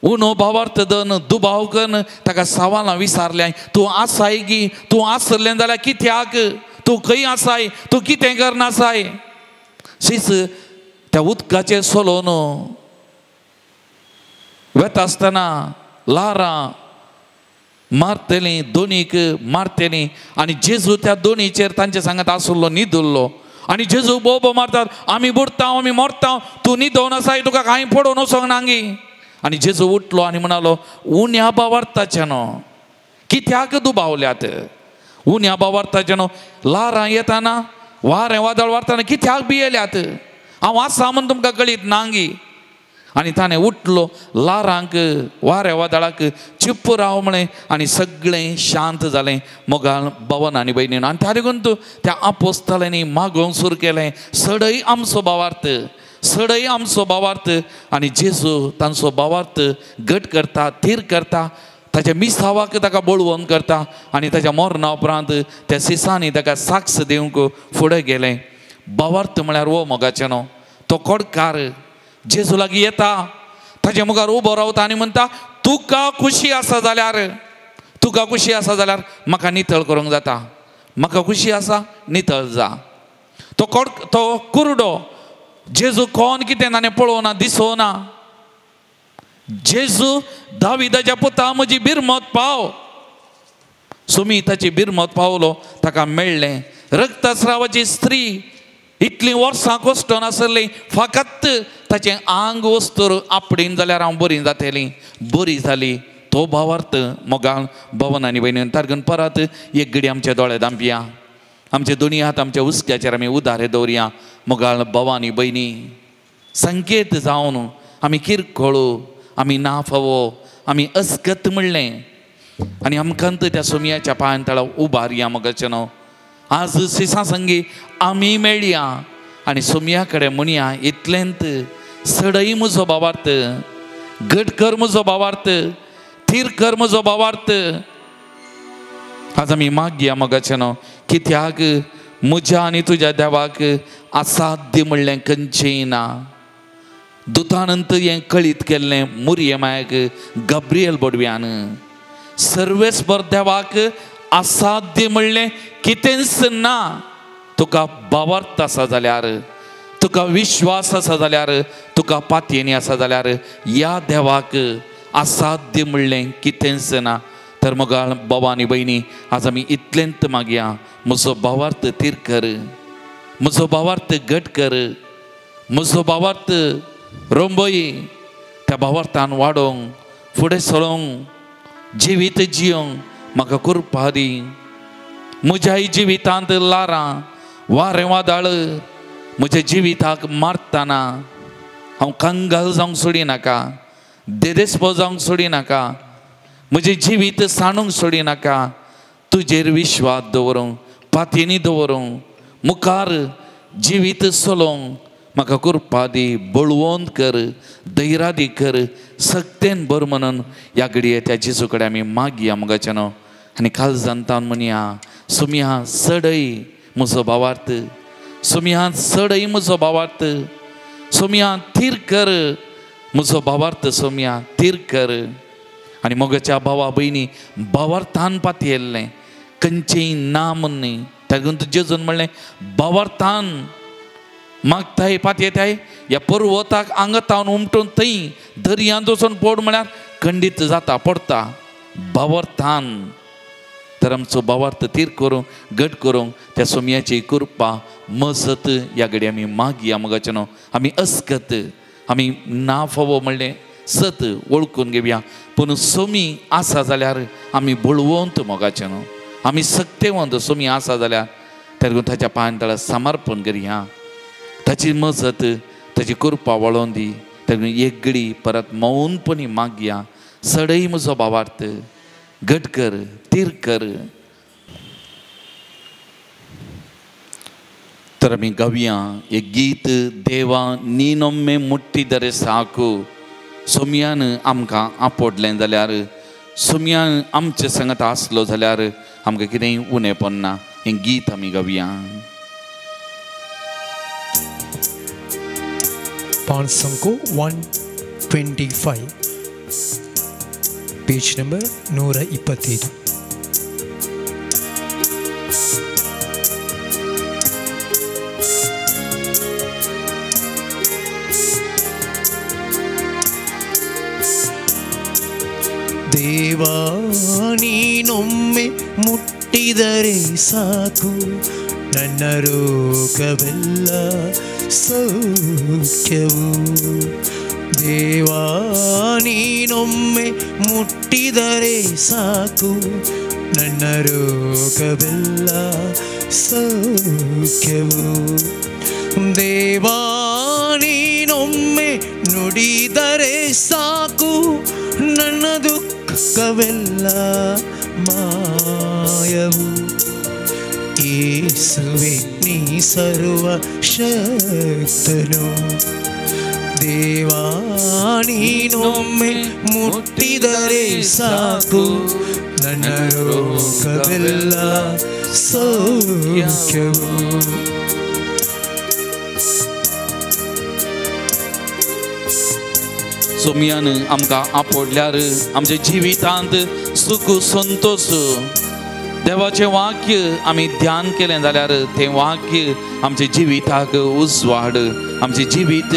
उणो भावार्थ दन दुबाव कन्न ताका सवालां विचारलें तूं आसाय गी तूं आसलें जाल्यार कित्याक तूं खंय आसाय तूं कितें करनासाय. शीस त्या उदकाचेर सोलोवन वेता आसतना ल्हारां मारतलीं दोनीक मारतलीं आनी जेजू त्या दोनीचेर तांचे सांगात आसलो न्हिदुल्लो. आनी जेजू बोबो मारतात आमी बुडटा आमी मरता तूं न्हिदोन आसाय तुका कांय पडोवन वचोंक ना गी. आनी जेजू उठलो आनी म्हणालो उण्या भावार्थाचें न्हू कित्याक दुबावल्यात उण्या भावार्थाचें न्हू ल्हारां येताना वारें वादळ वारताना कित्याक भियेल्यात हांव आसा म्हूण तुमकां कळीत ना गी. आनी ताणें उठलो ल्हारांक वाऱ्या वादळाक चिप्प राव म्हळें आनी सगळें शांत जालें मोगाळ भवन आनी भयणीन. आनी त्या देखून तूं त्या आपोस्तालांनी मागोवंक सुरू केलें सडय आमचो भावार्थ सडय आमचो भावार्थ. आनी जेजू तांचो भावार्थ घट करता थीर करता ताच्या मिसावाक ताका बळवंत करता. आनी ताच्या मरणा उपरांत त्या सिसांनी ताका साक्ष दिवंक फुडें गेलें. भावार्थ म्हळ्यार हो मोगाचें न्हू तो कोडकार जेजू लागीं येता ताजे मुखार उबो रावता आनी म्हणटा तुका खुशी आसा जाल्यार तुका खुशी आसा जाल्यार म्हाका नितळ करूंक जाता म्हाका खुशी आसा नितळ जा. तो कोड तो कुरडो जेजू कोण कितें ताणें पळोवना दिसोना. जेजू दाविदाच्या पुता म्हजी बिरमत पाव. सुमी ताची बिरमत पावलो ताका मेळ्ळें. रक्तस्रावाची स्त्री इतलीं वर्सां कश्टोन आसली फकत ताचें आंग वस्तूर आपडीन जाल्यार हांव बरी जातली बरी जाली. तो भावार्थ मोगाळ भवन आनी भयणीन. तारगून परत एक घडी आमचे दोळे धांपया आमचे दोनी हात आमच्या हुस्क्याचेर आमी उदारे दवरया. मोगाळ भवानी भयणी संकेत जावन आमी किरकोळ आमी ना फावो आमी अस्कत म्हणलें आनी आमकां त्या सोमयाच्या पांयां तळा उबारया मोगाचें न्हू. आज सिसा संगी आमी मेळया आनी सोमया कडेन म्हणया इतलेंत सडय म्हजो भावार्थ घट कर म्हजो भावार्थ थीर कर म्हजो भावार्थ. आज आमी मागया मोगाचें न्हू कित्याक म्हज्या आनी तुज्या देवाक असाध्य म्हणलें खंयचेंय ना. दुतानंत हें कळीत केल्लें मुरये मायक गब्रियल बोडव्यान सर्वेस्पर देवाक असाध्य म्हणलें कितेंच ना. तुका भावार्थ आसा जाल्यार तुका विश्वास आसा जाल्यार तुका पातयेनी आसा जाल्यार ह्या देवाक असाध्य म्हणलें कितेंच ना. तर मोगाळ बाबा आनी भयणी आज आमी इतलेंत मागया म्हजो भावार्थ थीर कर म्हजो भावार्थ घट कर म्हजो भावार्थ रोंबय त्या भावार्थान वाडोवंक फुडें सरोंक जिवीत जियोंक म्हाका कृपा दी. म्हज्याय जिवितांत ल्हारां वारें वादळ म्हज्या जिविताक मारतना हांव कंगाल जावंक सोडिनाका देदेस्पो जावंक सोडिनाका म्हजें जिवीत सांडूंक सोडिनाका. तुजेर विश्वास दवरूंक पातयेनी दवरूंक मुखार जिवीत चलोवंक म्हाका कृपा दी, बळवंत कर, धैर्यादी कर, सक्तेन भर म्हणून ह्या घडये त्या जेजू कडेन आमी मागया मोगाच्यानो. आनी काळजान तावन म्हणया, सोमया चडय म्हजो भावार्थ, सोमया चडय म्हजो भावार्थ, सोमया थीर कर म्हजो भावार्थ, सोमया थीर कर. आनी मोगाच्या भावा भयणी भावार्थान पातयेल्लें खंयचेंय ना म्हूण न्ही. ताका जेजून म्हणलें भावार्थान मागताय पातयेताय ह्या पर्वताक आंगतावन उमटून थंय दर्यांत वचून पड म्हळ्यार खंडीत जाता, पडटा. भावार्थान तर आमचो भावार्थ थीर करूंक, घट करूंक त्या सोमयाची कृपा मजत ह्या घडये आमी मागया मोगाच्यानो. आमी अस्कत, आमी ना फावो म्हणलें सत वळखून घेवया, पूण सोमी आसा जाल्यार आमी बळवंत मोगाच्यानो, आमी सक्तेवंत. सोमी आसा जाल्यार तर ताच्या पांयां तळा समर्पण करया, ताची मजत, ताची कृपा वळोवन दी. तर एक घडी परत मौनपणी मागया, सडय म्हजो भावार्थ, घट कर, थीर कर. तर आमी गावया एक गीत, देवा नीनोम्मे मुट्टिदरे साकू. सोमयान आमकां आपोडलें जाल्यार, सोमयान आमचे संगत आसलो जाल्यार आमकां कितेंय उणेपण ना. हें गीत आमी गावया. पांच 125 ಪೇಜ್ ನಂಬರ್ 125. ದೇವಾ ನೀನೊಮ್ಮೆ ಮುಟ್ಟಿದರೆ ಸಾಕು, ನನ್ನ ರೋಗವೆಲ್ಲ ಸೌಖ್ಯವು. ದೇವಾ ನೀನೊಮ್ಮೆ ಮುಟ್ಟಿದರೆ ಸಾಕು, ನನ್ನ ರೋಗವೆಲ್ಲ ಸೌಖ್ಯವು. ದೇವಾ ನೀನೊಮ್ಮೆ ನುಡಿದರೆ ಸಾಕು, ನನ್ನ ದುಃಖವೆಲ್ಲ ಮಾಯವು. ಯೇಸುವೆ ನೀ ಸರ್ವ ಶಕ್ತನು. ದೇವಾ ನೀನೊಮ್ಮೆ ಮುಟ್ಟಿದರೆ ಸಾಕು, ನನ್ನ ರೋಗವೆಲ್ಲ ಸೌಖ್ಯವು. सोमयान आमकां आपोडल्यार आमच्या जिवितांत सुख संतोष. देवाचें वाक्य आमी ध्यान केलें जाल्यार तें वाक्य आमच्या जिविताक उजवाड, आमचें जिवीत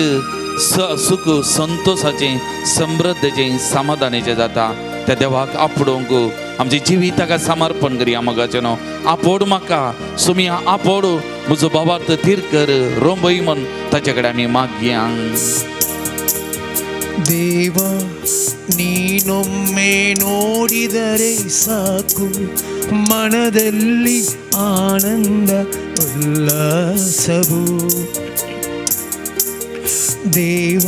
सुख संतोषाचें, समृद्धचें, समाधानाचें जाता. त्या देवाक आपोडोवंक आमच्या जिविताक समर्पण करया मोगाचें. आपोड म्हाका सोमया, आपोड म्हजो भावार्थ थीर कर, रोंबय म्हण ताचे कडेन आमी मागया. ದೇವಾ ನೀನೊಮ್ಮೆ ನೋಡಿದರೆ ಸಾಕು, ಮನದಲ್ಲಿ ಆನಂದ ಉಲ್ಲಾಸವು. ದೇವ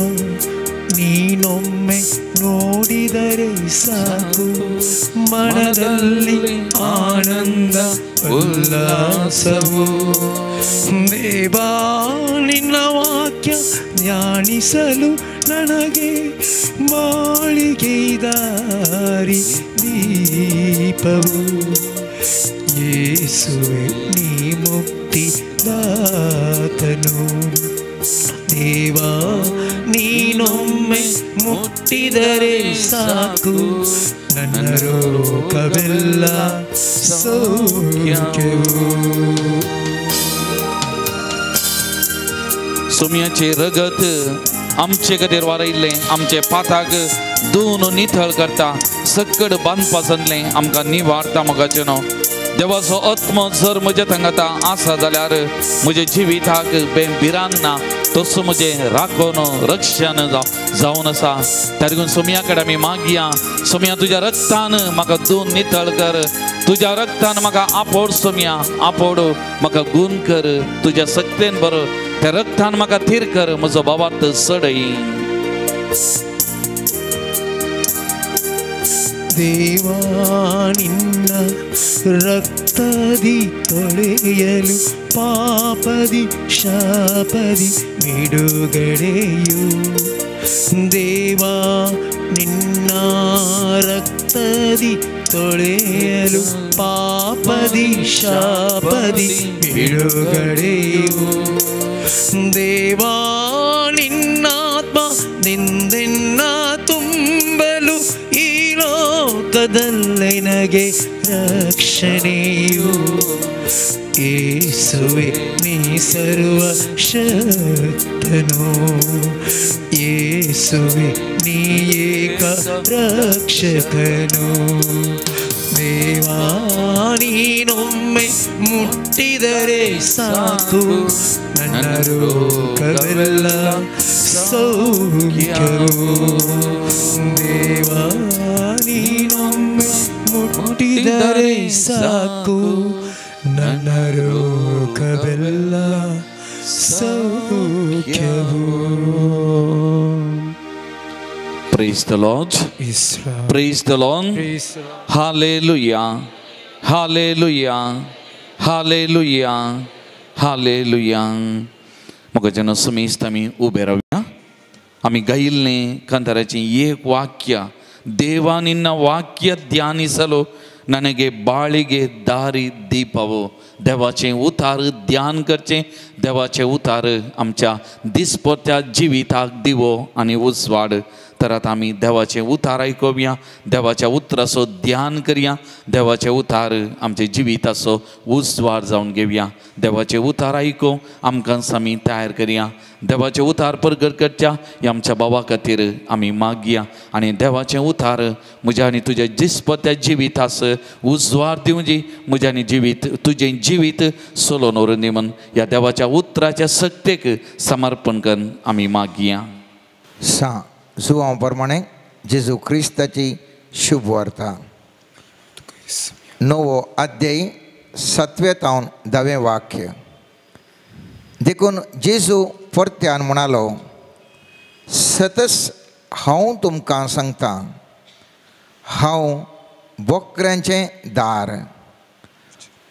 ನೀನೊಮ್ಮೆ ನೋಡಿದರೆ ಸಾಕು, ಮನದಲ್ಲಿ ಆನಂದ ಉಲ್ಲಾಸವು. ದೇವಾ ನಿನ್ನ ವಾಕ್ಯ ಧ್ಯಾನಿಸಲು ನನಗೆ ಮಾಳಿಗೆ ದಾರಿ ದೀಪವು. ಯೇಸುವೆ ನೀ ಮುಕ್ತಿದಾತನು. ದೇವಾ ನೀನೊಮ್ಮೆ ಮುಟ್ಟಿದರೆ ಸಾಕು, ನನ್ನ ರೋಗವೆಲ್ಲ ಸೌಖ್ಯವು. सोमयाचें रगत आमचे खातीर वारयल्लें, आमचे पाताक दोन निथळ करता, सक्कड बांदपासनलें आमकां निवारता मोगाचें. देवाचो आत्मो जर म्हज्या थांगाता आसा जाल्यार म्हज्या जिविताक भिरांत ना, तसो म्हजें राखून रक्षण जावन आसा. त्या देखून सोमया कडेन आमी मागया, सोमया तुज्या रक्तान म्हाका दोन नितळ कर, तुज्या रक्तान म्हाका आपोड सोमया, आपोड म्हाका गुण कर, तुज्या सक्तेन बरो त्या रक्तान म्हाका थीर कर, म्हजो भावार्थ चडय. ದೇವಾ ನಿನ್ನ ರಕ್ತದಿ ತೊಳೆಯಲು ಪಾಪದಿ ಶಾಪದಿ ಬಿಡುಗಡೆಯು. ದೇವಾ ನಿನ್ನ ರಕ್ತದಿ ತೊಳೆಯಲು ಪಾಪದಿ ಶಾಪದಿ ಬಿಡುಗಡೆಯು. ದೇವಾ ನಿನ್ನಾತ್ಮ ನಿಂದೆನ್ನ ತುಂಬಲು ಈ ಲೋಕದಲ್ಲೆನಗೆ ರಕ್ಷಣೆಯು. ಯೇಸುವೆ ನೀ ಸರ್ವ ಶಕ್ತನು, ಯೇಸುವೆ ನೀ ಏಕ ರಕ್ಷಕನು. ದೇವಾ ನೀನೊಮ್ಮೆ ಮುಟ್ಟಿದರೆ ಸಾಕು, ನನ್ನ ರೋಗವೆಲ್ಲ ಸೌಖ್ಯವು. ದೇವಾ ನೀನೊಮ್ಮೆ ಮುಟ್ಟಿದರೆ ಸಾಕು, ನನ್ನ ರೋಗವೆಲ್ಲ ಸೌಖ್ಯವು. Praise the Lord. Praise the Lord. Hallelujah. Hallelujah. Hallelujah. Hallelujah. म्हाका जेन्ना समेस्त आमी उबे रावया, आमी गायिल्लें कांताराचें एक वाक्य, ದೇವಾ ನಿನ್ನ ವಾಕ್ಯ ಧ್ಯಾನಿಸಲು ನನಗೆ ಬಾಳಿಗೆ ದಾರಿ दीपवो. देवाचें उतार ध्यान करचें, देवाचें उतार आमच्या दिसपट्ट्या जिविताक दिवो आनी उजवाड. तर आतां आमी देवाचें उतार आयकुया, देवाच्या उतराचो ध्यान करया, देवाचें उतार आमच्या जिविताचो उजवाड जावन घेवया. देवाचें उतार आयकूं आमकां आमी तयार करया. देवाचें उतार परगट करच्या ह्या आमच्या बाबा खातीर आमी मागया आनी देवाचें उतार म्हज्या आनी तुज्या दिसपट्ट्या जिवितास उजवाड दिवची, म्हज्या आनी जिवीत तुजें जिवीत सोलोन व्हरून दी म्हूण ह्या देवाच्या उतराच्या सक्तेक समर्पण करून आमी मागया. सा जुवां प्रमाणे जेजू क्रिस्ताची शुभ वार्ता, 9 अध्याय 7 तावन 10 वाक्य. देखून जेजू परत्यान म्हणालो, सतस हांव तुमकां सांगता, हांव बोकऱ्यांचें दार.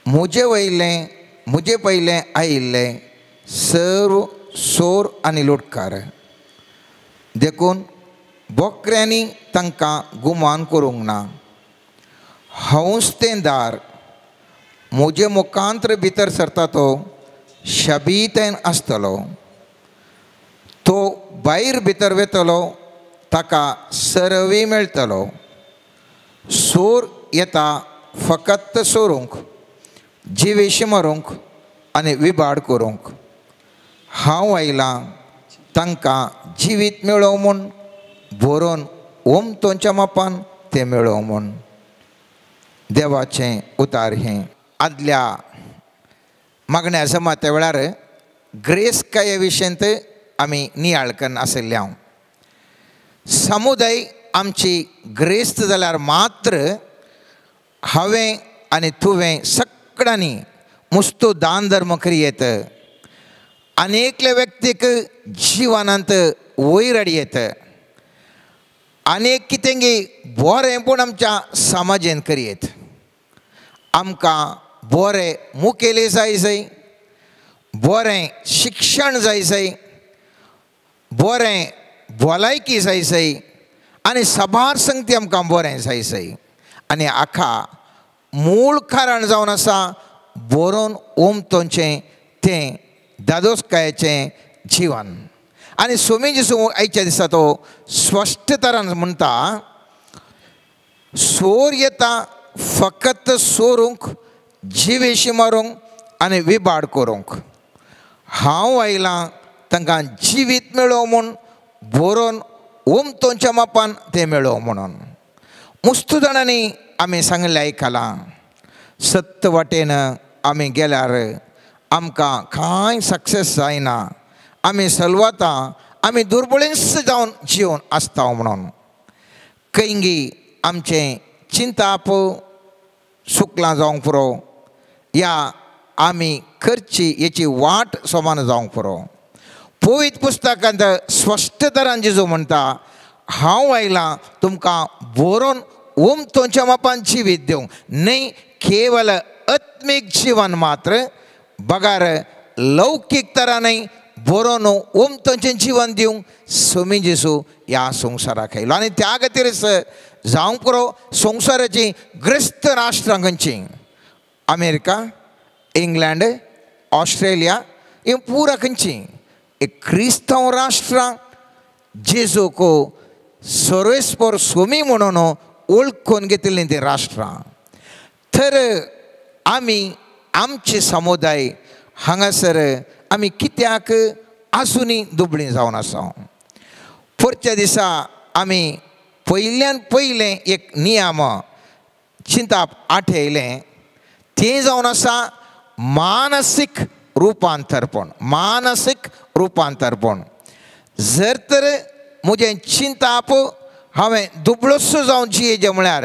म्हजे वयलें म्हजे पयलें आयिल्लें सर्व सोर आनी लुटकार. देखून बोकऱ्यांनी तांकां गुमान करूंक ना. हांवूच तें दार, म्हजे मुखांत्र भितर सरता तो शबीतेन आसतलो, तो भायर भितर वेतलो ताका सरवी मेळटलो. सोर येता फकत सोरूंक, जिवेशी मारूंक आनी विबाड करूंक. हांव आयलां तांकां जिवीत मेळोवं म्हूण, बरोवन ओमतोंच्या मापान तें मेळोवं म्हूण. देवाचें उतार हें. आदल्या मागण्या जमात्या वेळार ग्रेसकाये विशयंत आमी नियाळ करून आशिल्ले. हांव समुदाय आमची ग्रेस्त जाल्यार मात्र हांवें आनी तुवें सगळ्यांनी मुस्तू दान धर्म करी येत आनी एकल्या व्यक्तीक जिवनांत वयर हाडयेत आनी एक कितेंगी बरें पूण आमच्या समाजेन करयेत. आमकां बरें मुखेली जाय जाय, बरें शिक्षण जाय जाय, बरें भलायकी जाय जाय आनी साबार संगती आमकां बरें जाय जाय. आनी हाका मूळ कारण जावन आसा बरोवन ओमतोंचें तें दादोसकायेचें जिवन. आनी स्वामी जेजू आयच्या दिसा तो स्पश्ट तरान म्हणटा, सोर येता फकत सोरूंक, जिवेशी मारूंक आनी विबाड करूंक. हांव आयलां तांकां जिवीत मेळोवं म्हूण, बरोवन ओमतोंच्या मापान तें मेळोवं म्हणून. मुस्तू जाणांनी आमी सांगलें आयकलां, सत्य वाटेन आमी गेल्यार आमकां कांय सक्सेस जायना, आमी सलवाता, आमी दुर्बळींच जावन जिवन आसता म्हणून. खंयगी आमचें चिंताप सुकलां जावंक पुरो, या आमी करची हेची वाट समान जावंक पुरो. पवित्र पुस्तकांत स्पश्ट तरान जेजू म्हणटा, हांव आयलां तुमकां बरोवन ओमतोंच्या मापान जिवीत दिवंक, न्हय केवल आत्मीक जिवन मात्र बगार लौकीक तरांनी बरोवन ओमतोचें जिवन दिवंक स्वामी जेजू ह्या संवसाराक आयलो. आनी त्या खातीरच जावंक पुरो संवसाराची ग्रस्त राष्ट्रां खंयचीं, अमेरिका, इंग्लंड, ऑस्ट्रेलिया, ही पुरा खंयचीं एक क्रिस्तांव राष्ट्रां जेजूक सर्वेस्पर स्वामी म्हणून वळखून घेतिल्लीं तीं राष्ट्रां. तर आमी आमचे समुदाय हांगासर आमी कित्याक आसुनी दुबळीं जावन आसा. पुरच्या दिसा आमी पयल्यान पयलें एक नियम चिंताप आठयलें, तें जावन आसा मानसीक रुपांतरपण. मानसीक रुपांतरपण. जर तर म्हजें चिंताप हांवें दुबळोसो जावन जियेचें म्हळ्यार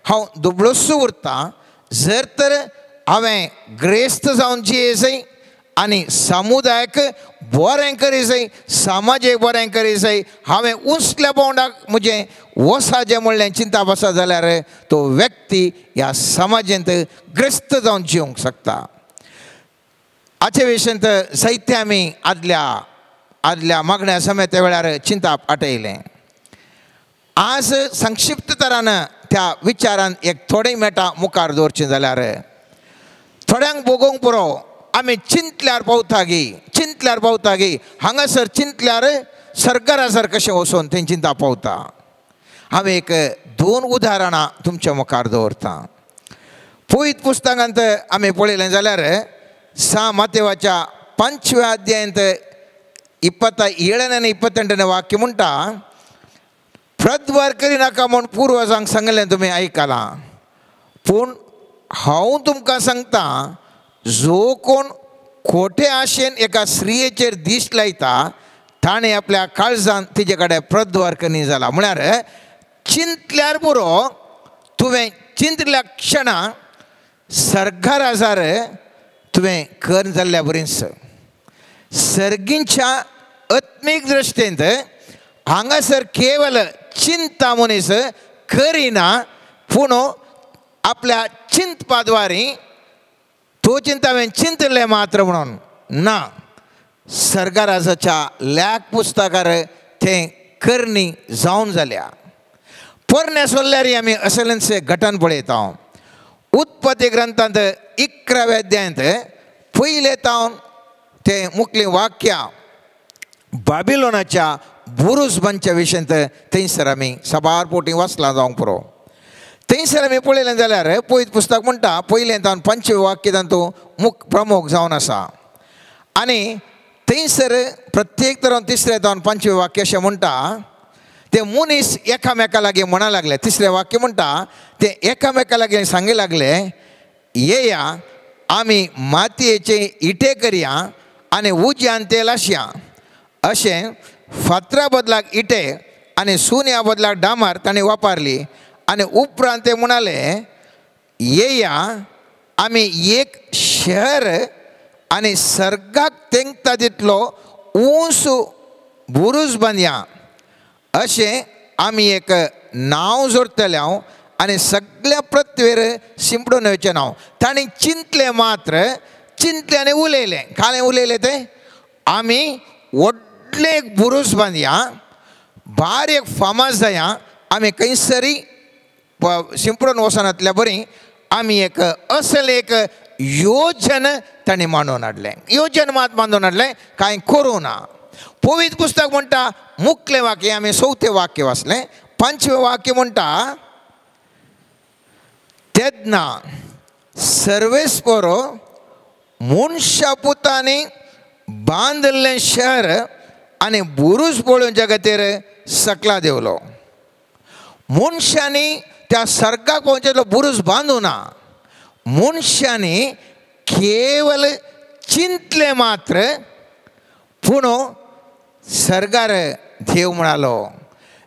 हांव दुबळोसो उरता. जर तर हांवें ग्रेस्त जावन जिये आनी समुदायाक बरें करी जाय, समाजेक बरें करी जाय, हांवें उंचल्या पावंडाक म्हजें वसाचें म्हणलें चिंताप आसा जाल्यार तो व्यक्ती ह्या समाजेंत ग्रस्त जावन जिवंक शकता. हाचे विशयंत साहित्य आमी आदल्या आदल्या मागण्या समेत वेळार चिंताप आटयलें. आज संक्षिप्त तरान त्या विचारान एक थोडे मेटां मुखार दवरचें जाल्यार थोड्यांक भोगोवंक पुरो आमी चिंतल्यार पावता गी, चिंतल्यार पावता गी, हांगासर चिंतल्यार सरकारासर कशें वचोन थंय चिंता पावता. हांव एक दोन उदाहरणां तुमच्या मुखार दवरता. पयत पुस्तकांत आमी पळयलें जाल्यार सा मातेवाच्या 5व्या अध्यायांत 27 आनी 28 वाक्य म्हणटा, प्रद्वार करिनाका म्हूण पुर्वजांक सांगलें तुमी आयकलां, पूण हांव तुमकां सांगता जो कोण खोटे आशेन एका स्त्रियेचेर दीस लायता ताणें आपल्या काळजान तिजे कडेन प्रद्वार करी जाला. म्हळ्यार चिंतल्यार पुरो, तुवें चिंतल्या क्षणा सरकार आजार तुवें कर जाल्ल्या बरीच. सर्गींच्या आत्मीक दृश्टींत हांगासर केवल चिंता मनीस करिना, पूण आपल्या चिंतपा द्वारी तो चिंता हांवें चिंतलें मात्र म्हणून ना, सरकाराच्या लेख पुस्तकार तें करणी जावन जाल्या. पोरण्या सोल्ल्यार आमी असलेंचें घटन पळयता. उत्पत्ती ग्रंथांत 11व्या अध्यायांत पयले तावन तें मुखलीं वाक्यां बाबिलोनाच्या बुरुज बांदच्या विशयांत थंयसर आमी साबार पोटी वाचलां जावंक पुरो. थंयसर आमी पळयलें जाल्यार पयत पुस्तक म्हणटा पयलें तावन 5वें वाक्य तातूंत मुख प्रमुख जावन आसा. आनी थंयसर प्रत्येक तरान 3रे तावन 5वें वाक्य अशें म्हणटा, ते मनीस एकामेका लागीं म्हणा लागले. 3रें वाक्य म्हणटा ते एकामेका लागीं सांगी लागले, येया आमी मातयेचे इटे करया आनी उज्यान ते लासया. अशें फातरा बदलाक इटे आनी सुन्या बदलाक डामार ताणें वापरली. आनी उपरांत ते म्हणाले, येया आमी एक शहर आनी सर्गाक तेंकता तितलो उंच बुरूज बांदया. अशें आमी एक नांव जोडटले हांव आनी सगळ्या पृथ्वीर शिंपडून वयचें नांव. ताणें चिंतलें मात्र, चिंतलें आनी उलयलें. कालें उलयलें तें, आमी व्हडलें एक बुरूज बांदया, बारीक फामास जाया, आमी खंयसरी शिंपडून वचनातल्या बरी आमी एक असलें एक योजन ताणें मांडून हाडलें. योजन मात मांडून हाडलें, कांय करूं ना. पवित्र पुस्तक म्हणटा मुखलें वाक्य आमी 4थें वाक्य वाचलें. 5वें वाक्य म्हणटा, तेन्ना सर्वेस्पर मनशा पुतांनी बांदिल्लें शहर आनी बुरूज पळोवच्या खातीर सकला देंवलो. मनशांनी त्या सर्गाक पावचेलो बुरूज बांदूं ना, मनशांनी केवल चिंतलें मात्र, पूण सर्गार देव म्हणालो.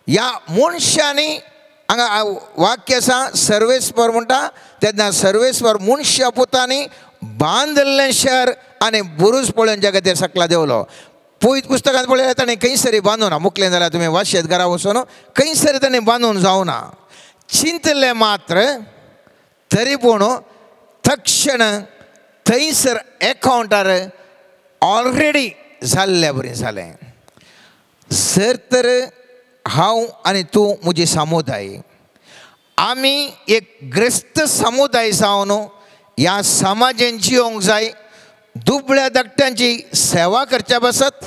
ह्या मनशांनी हांगा वाक्य आसा सर्वेस्पर म्हणटा, तेन्ना सर्वेस्पर मनशा पुतांनी बांदिल्लें शहर आनी बुरूज पळोवच्या खातीर सकला देंवलो. पवित्र पुस्तकांत पळयल्यार ताणें खंयसरी बांदूना, मुखलें जाल्यार तुमी वाशेत घरा वचून खंयसरी ताणें बांदून जावना. चिंतलें मात्र तरी पूण तक्षण थंयसर एकावंटार ऑलरेडी जाल्ल्या बरें जालें. जर तर हांव आनी तूं म्हजी समुदाय आमी एक ग्रस्त समुदाय जावन ह्या समाजेन जियोंक जाय, दुबळ्या धाकट्यांची सेवा करच्या बसत,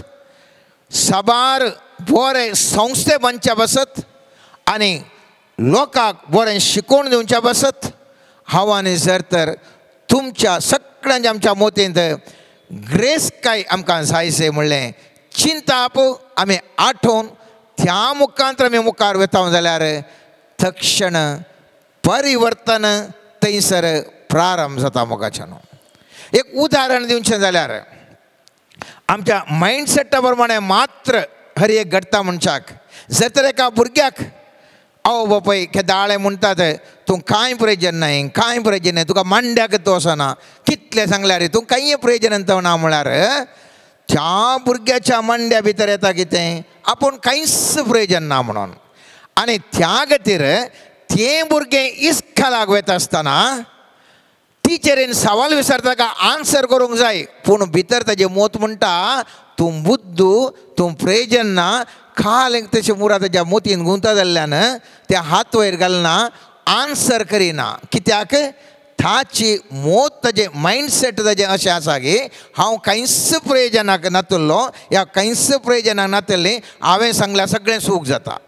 साबार बरे संस्थे बांदच्या बसत आनी लोकांक बरें शिकोवन दिवच्या बसत, हांव आनी जर तर तुमच्या सगळ्यांच्या आमच्या मोतींत ग्रेस काय आमकां जायचें म्हणलें चिंताप आमी आठोवन त्या मुखांत आमी मुखार वता जाल्यार तक्षण परिवर्तन थंयसर प्रारंभ जाता मोगाच्यान. एक उदाहरण दिवचें जाल्यार आमच्या मायंडसेटा प्रमाणे मात्र हर एक घडटा मनशाक. जर तर एका भुरग्याक आवय बापाय केदाळे म्हणटात तूं कांय प्रयोजन नाय, कांय प्रयोजन नाय, तुका मांड्याक तूं वचना, कितलें सांगल्यार तूं कांय प्रयोजन ना म्हळ्यार त्या भुरग्याच्या मांड्या भितर येता कितें आपूण कांयच प्रयोजन ना म्हणून. आनी त्या खातीर तें भुरगें इस्कोलाक वता आसतना टिचरीन सवाल विचारता का आन्सर करूंक जाय, पूण भितर ताजें मोत म्हणटा तूं बुद्दू, तूं प्रयोजन ना. काल एक तशें मुरा ताज्या मोतीन गुंता जाल्ल्यान ते हात वयर घालना, आन्सर करिना. कित्याक ताची मोत ताजें मायंडसेट ताजें अशें आसा की हांव कांयच प्रयोजनाक नातल्लो ह्या कांयच प्रयोजनाक नातल्लें, हांवें सांगल्यार सगळें सूख जाता.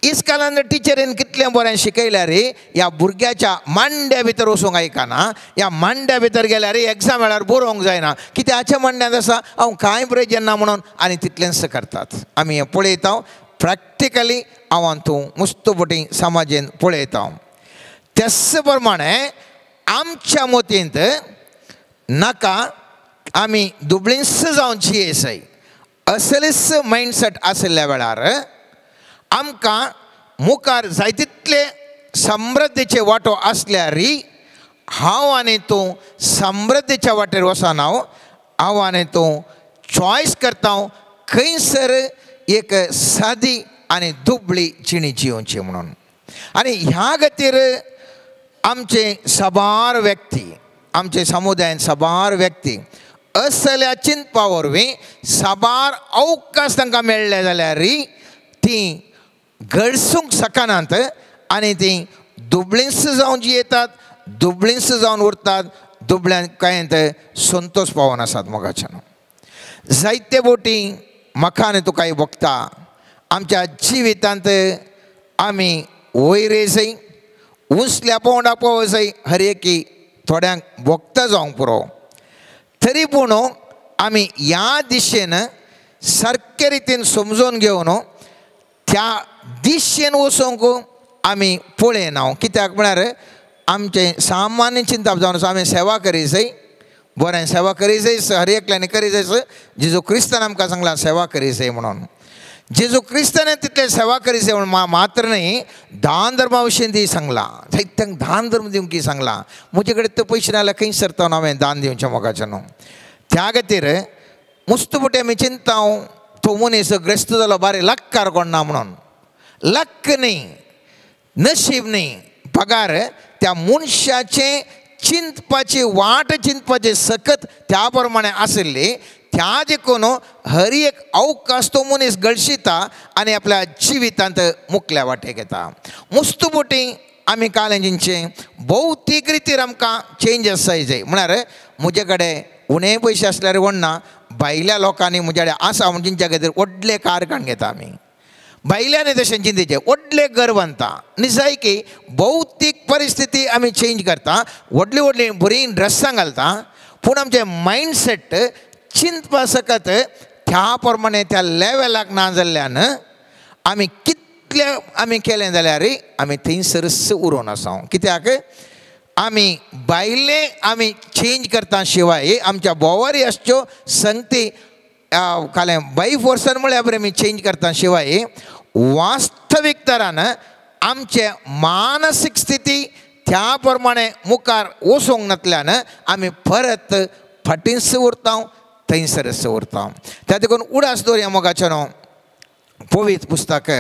इस्कोलान टिचरीन कितलें बरें शिकयल्यार ह्या भुरग्याच्या मांड्या भितर वचूंक आयकना, ह्या मांड्या भितर गेल्यार एग्जाम वेळार बरोवंक जायना, कित्याच्या मांड्यांत आसा हांव कांय प्रयोजन ना म्हणून, आनी तितलेंच करतात. आमी हें पळयता प्रॅक्टिकली, हांव तूं मुस्त बोटी समाजेन पळयता. तेच प्रमाणे आमच्या मतींत नाका आमी दुबळींच जावन जियेसय असलेच मायंडसेट आशिल्ल्या वेळार आमकां मुखार जाय तितले समृद्धीचे वांटो आसल्यार हांव आनी तूं समृद्धीच्या वाटेर वचना, हांव आनी तूं चॉयस करता खंयसर एक सादी आनी दुबळी जिणी जियोवची म्हणून. आनी ह्या खातीर आमचे साबार व्यक्ती, आमचे समुदायान साबार व्यक्ती असल्या चिंतपा वरवीं साबार अवकाश तांकां मेळ्ळे जाल्यार तीं गळसूंक शकनात आनी तीं दुबळींच जावन जियेतात, दुबळींच जावन उरतात, दुबळ्यां कांय संतोश पावोन आसात मोगाच्यान. जायते बोटी म्हाका आनी तुका भोगता आमच्या जिवितांत आमी वयर येसय उंचल्या पोंवडा पावसय हर एकी थोड्यांक भोगता जावंक पुरो, तरी पूण आमी ह्या दिशेन सारके रितीन समजून घेवन त्या दिशेन वचूंक आमी पळयना. कित्याक म्हळ्यार आमचें सामान्य चिंतप जावन आसा आमी सेवा करी जाय, बरें सेवा करी जाय, हर एकल्यानी करी जाय. जेजू क्रिस्तान आमकां सांगलां सेवा करी जाय म्हणून. जेजू क्रिस्तान तितलें सेवा करी जाय म्हणून मात्र न्ही, दान धर्मा विशीं ती सांगलां, जायत्यांक दान धर्म दिवंक सांगलां. म्हजे कडेन ते पयशे नाल्यार खंय सरता हांवें दान दिवचें मोगाचें न्हू. त्या खातीर मुस्त फुडें आमी चिंता तो मनीस ग्रस्त जालो बारी लक्कार कोण ना म्हणून. लक्क न्ही, नशीब न्ही, पगार त्या मनशाचें चिंतपाची वाट चिंतपाची सकत त्या प्रमाणे आशिल्ली. त्या देखून हर एक अवकाश तो मनीस गळशिता आनी आपल्या जिवितांत मुखल्या वाटेक येता. मुस्त बोटी आमी काल जिंचे भौतीक रितीर आमकां चेंज आसाय जाय. म्हळ्यार म्हजे कडेन उणे पयशे आसल्यार व्हडना, भायल्या लोकांनी म्हजे कडेन आसा म्हूण तेंच्या खातीर व्हडलें कार काडून घेता आमी. भायल्यान तशें चिंतेचें व्हडलें घर बांदता. निजायकी भौतीक परिस्थिती आमी चेंज करता, व्हडलीं व्हडलीं बरीं ड्रेसां घालता, पूण आमचें मायंडसेट चिंतपा सकत त्या प्रमाणे त्या लेवलाक ना जाल्ल्यान आमी कितले आमी केलें जाल्यार आमी थंयसरच उरोवन आसा. कित्याक आमी भायलें आमी चेंज करता शिवाय आमच्या भोंवारी आसच्यो संगती कालें बाय फोर्सान म्हळ्यार बरें आमी चेंज करता शिवाय वास्तवीक तरान आमचे मानसीक स्थिती त्या प्रमाणे मुखार वचूंक नातल्यान आमी परत फाटींच उरता, थंयसरच उरता. त्या देखून उडास दवरया मोगाचें न्हू पवित्र पुस्तक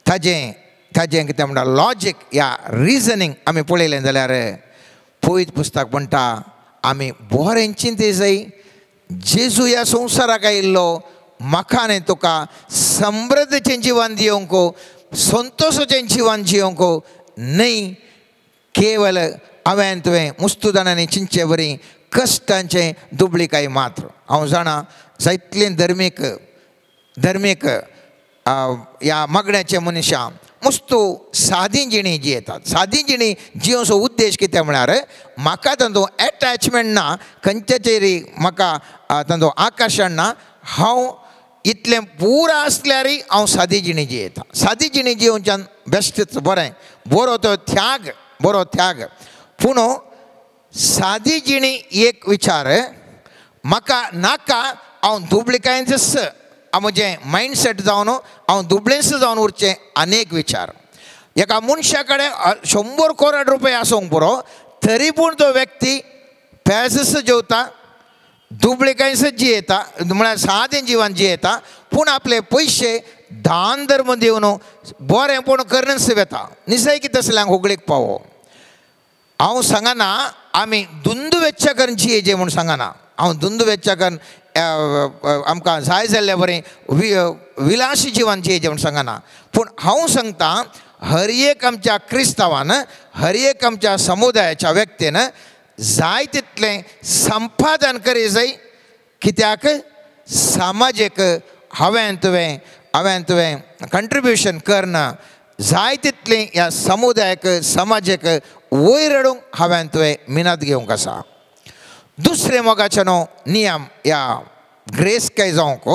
ताजें ताजें कितें म्हणटा लॉजीक या रिजनींग आमी पळयलें जाल्यार पवित्र पुस्तक म्हणटा आमी बरें चिंती जाय. जेजू ह्या संवसाराक आयिल्लो म्हाका आनी तुका समृद्धीचें जिवन दिवंक, संतोशाचें जिवन जिवंक न्हय. केवल हांवें तुवें मुस्तुदानांनी चिंतचे वरी कश्टांचें दुबळीकाय मात्र. हांव जाणा जायतलें धर्मीक धर्मीक ह्या मागण्याचे मनशां मुस्तू सादी जिणी जियेतात. सादी जिणी जियोचो उद्देश कितें म्हळ्यार म्हाका तांचो एटॅचमेंट ना, खंयच्याचेर म्हाका तांचो आकर्शण ना. हांव इतलें पुरा आसल्यारय हांव सादी जिणी जियेता. सादी जिणी जियोवच्यान बेश्टच बरें, बरो तो त्याग, बरो त्याग. पूण सादी जिणी एक विचार म्हाका नाका. हांव दुबळीकायेंतच म्हजें मायंडसेट जावन हांव दुबळेंच जावन उरचें अनेक विचार. एका मनशा कडेन 100 करोड रुपया आसूंक पुरो तरी पूण तो व्यक्ती पेजस जेवता, दुबळीकायेंच जियेता, म्हळ्यार सादें जिवन जियेता. पूण आपले पयशे दान धर्म दिवन बरें पूण करनच वेता. निजाय की तसल्यांक होगळीक पावो. हांव सांगना आमी दुंदू वेच्चा करून जियेचे म्हूण सांगना. हांव दुंदू वेच्चा करून आमकां जाय जाल्ल्या बरें विलासी जिवन जियेचें म्हूण सांगना. पूण हांव सांगता हर एक आमच्या क्रिस्तांवान, हर एक आमच्या समुदायाच्या व्यक्तीन जाय तितलें संपादन करी जाय. कित्याक समाजीक हांवें तुवें कंट्रिब्युशन करना जाय तितलें ह्या समुदायाक समाजीक वयर हाडूंक हांवें तुवें मिनत घेवंक आसा. दुसरें मोगाचें न्हू नियम ह्या ग्रेस काय जावंक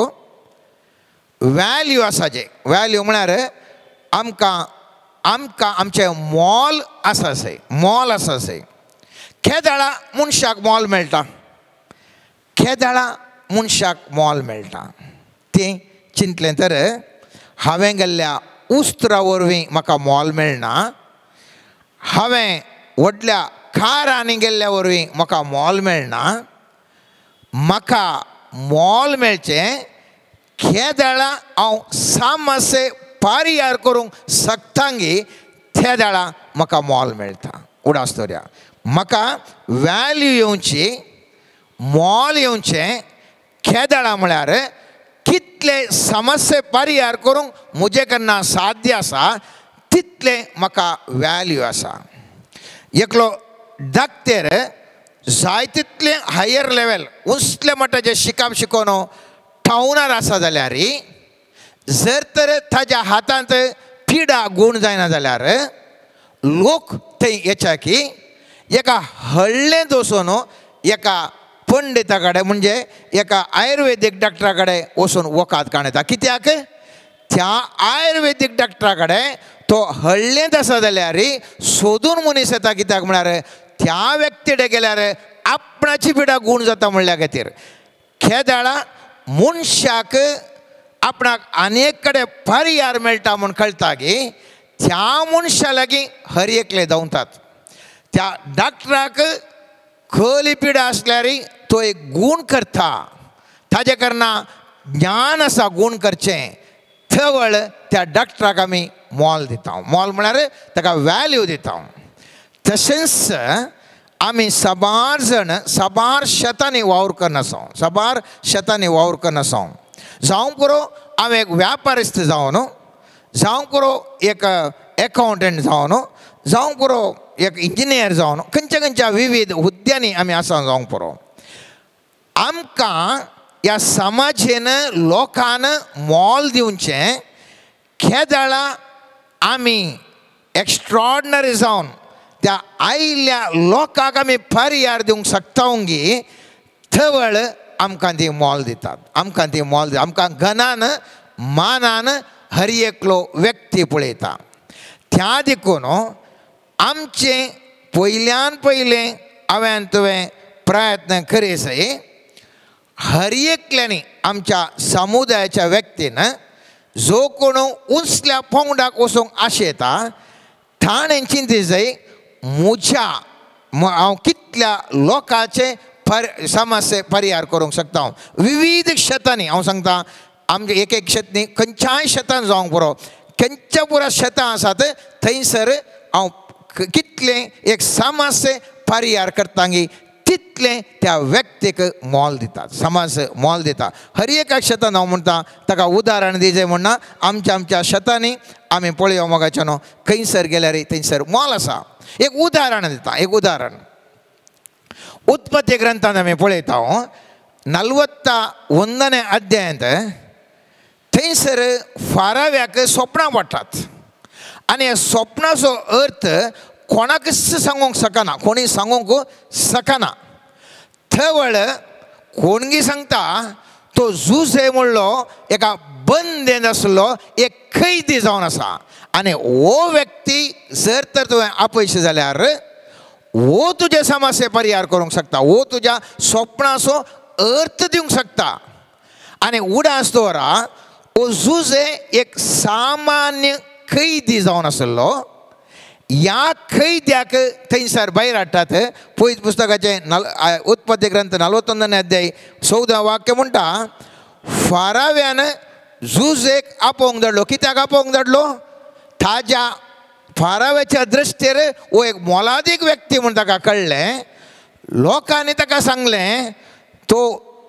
वॅल्यू आसा. जे वॅल्यू म्हळ्यार आमकां आमकां आमचें मोल आसा सय, मोल आसा सय. केदाळा मनशाक मोल मेळटा, केदाळा मनशाक मोल मेळटा. तें चिंतलें तर हांवें गेल्ल्या उस्त्रा वरवीं म्हाका मोल मेळना, हांवें व्हडल्या कारांनी गेल्ल्या वरवीं म्हाका मोल मेळना. म्हाका मोल मेळचें केदाळा हांव सामसे पारियार करूंक शकतांगी तेदाळा म्हाका मोल मेळटा. उडास दवरया म्हाका वॅल्यू येवची, मोल येवचें केदाळा म्हळ्यार कितले समस्ये परिहार करूंक म्हजे कडना साध्य आसा तितलें म्हाका वॅल्यू आसा. एकलो डाक्टर जाय तितलें हायर लेवल उंचल्या मठाचें शिकप शिकोवन टावनार आसा जाल्यार जर तर ताज्या हातांत पिडा गूण जायना जाल्यार लोक थंय येच्या की एका हळ्ळेंत वचून एका पंडिता कडेन म्हणजे एका आयुर्वेदीक डॉक्टरा कडेन वचून वखद काडटा. कित्याक त्या आयुर्वेदीक डॉक्टरा कडेन तो हळ्ळेंत आसा जाल्यार सोदून मनीस येता. कित्याक म्हळ्यार त्या व्यक्तीडे गेल्यार आपणाची पिडा गूण जाता म्हणल्या खातीर. केदाळा मनशाक आपणाक अनेक कडेन परिहार मेळटा म्हूण कळटा की त्या मनशा लागीं हर एकले धांवतात. त्या डॉक्टराक खली पिडा आसल्यार तो एक गूण करता, ताजे कारणान ज्ञान आसा गूण करचें. थवळ त्या डॉक्टराक आमी मोल दिता. मोल म्हळ्यार ताका वॅल्यू दिता. तशेंच आमी साबार जाण साबार शेतांनी वावर करनासा, साबार शेतांनी वावर करनासा. जावं पुरो हांव एक व्यापारिस्त जावन, जावं पुरो एक एकाउंटंट जावन, जावं पुरो एक इंजिनियर जावन, खंयच्या खंयच्या विविध हुद्द्यांनी आमी आसा जावंक पुरो. आमकां ह्या समाजेन लोकान मोल दिवचें. केदाळा आमी एक्स्ट्रॉर्डनरी जावन त्या आयिल्ल्या लोकांक आमी परिहार दिवंक शकता गी थवळ आमकां ती मोल दितात, आमकां ती मोल दितात. आमकां गनान मानान हर एकलो व्यक्ती पळयता. त्या देखून आमचें पयल्यान पयलें हांवें तुवें प्रयत्न करी सय हर एकल्यांनी आमच्या समुदायाच्या व्यक्तीन जो कोण उंचल्या पोंगडाक वचूंक आशेता ताणें चिंती जाय म्हज्या हांव कितल्या लोकांचे समस्ये परिहार करूंक शकता. हांव विविध शेतांनी हांव सांगता आमचे एक एक शेत न्ही खंयच्याय शेतान जावंक पुरो, खंयच्या पुरा शेतां आसात थंयसर हांव कितलें एक समस्ये परिहार करता गी तितलें तितलें त्या व्यक्तीक मोल दितात, समाज मोल दिता. हर एका शेतान हांव म्हणटा ताका उदाहरण दिजे म्हणना, आमच्या आमच्या शेतांनी आमी पळोवया मोगाच्यानो खंयसर गेल्यार थंयसर मोल आसा. एक उदाहरण दिता, एक उदाहरण उत्पत्ती ग्रंथान आमी पळयता 41ನೇ अध्यायांत थंयसर फाराव्याक सोपणां पडटात आनी ह्या सोपणाचो अर्थ कोणाकच सांगूंक शकना, कोणी सांगूंक शकना. थवळ कोणगी सांगता तो जुझे म्हणलो एका बंदेन आसलो, एक कैदी जावन आसा आनी हो व्यक्ती जर तर तुवें आपयशे जाल्यार हो तुजे समस्ये परिहार करूंक शकता, हो तुज्या स्वप्नाचो अर्थ दिवंक शकता. आनी उडास दवरा हो जुझे एक सामान्य कैदी जावन आसलो, ह्या कैद्याक थंयसर भायर हाडटात. पयत पुस्तकाचें उत्पत्ती ग्रंथ 41 अध्याय 14 वाक्य म्हणटा, फाराव्यान जुझेक आपोवंक धाडलो. कित्याक आपोवंक धाडलो? ताज्या फाराव्याच्या दृश्टीर हो एक मोलादीक व्यक्ती म्हूण ताका कळ्ळें. लोकांनी ताका सांगलें तो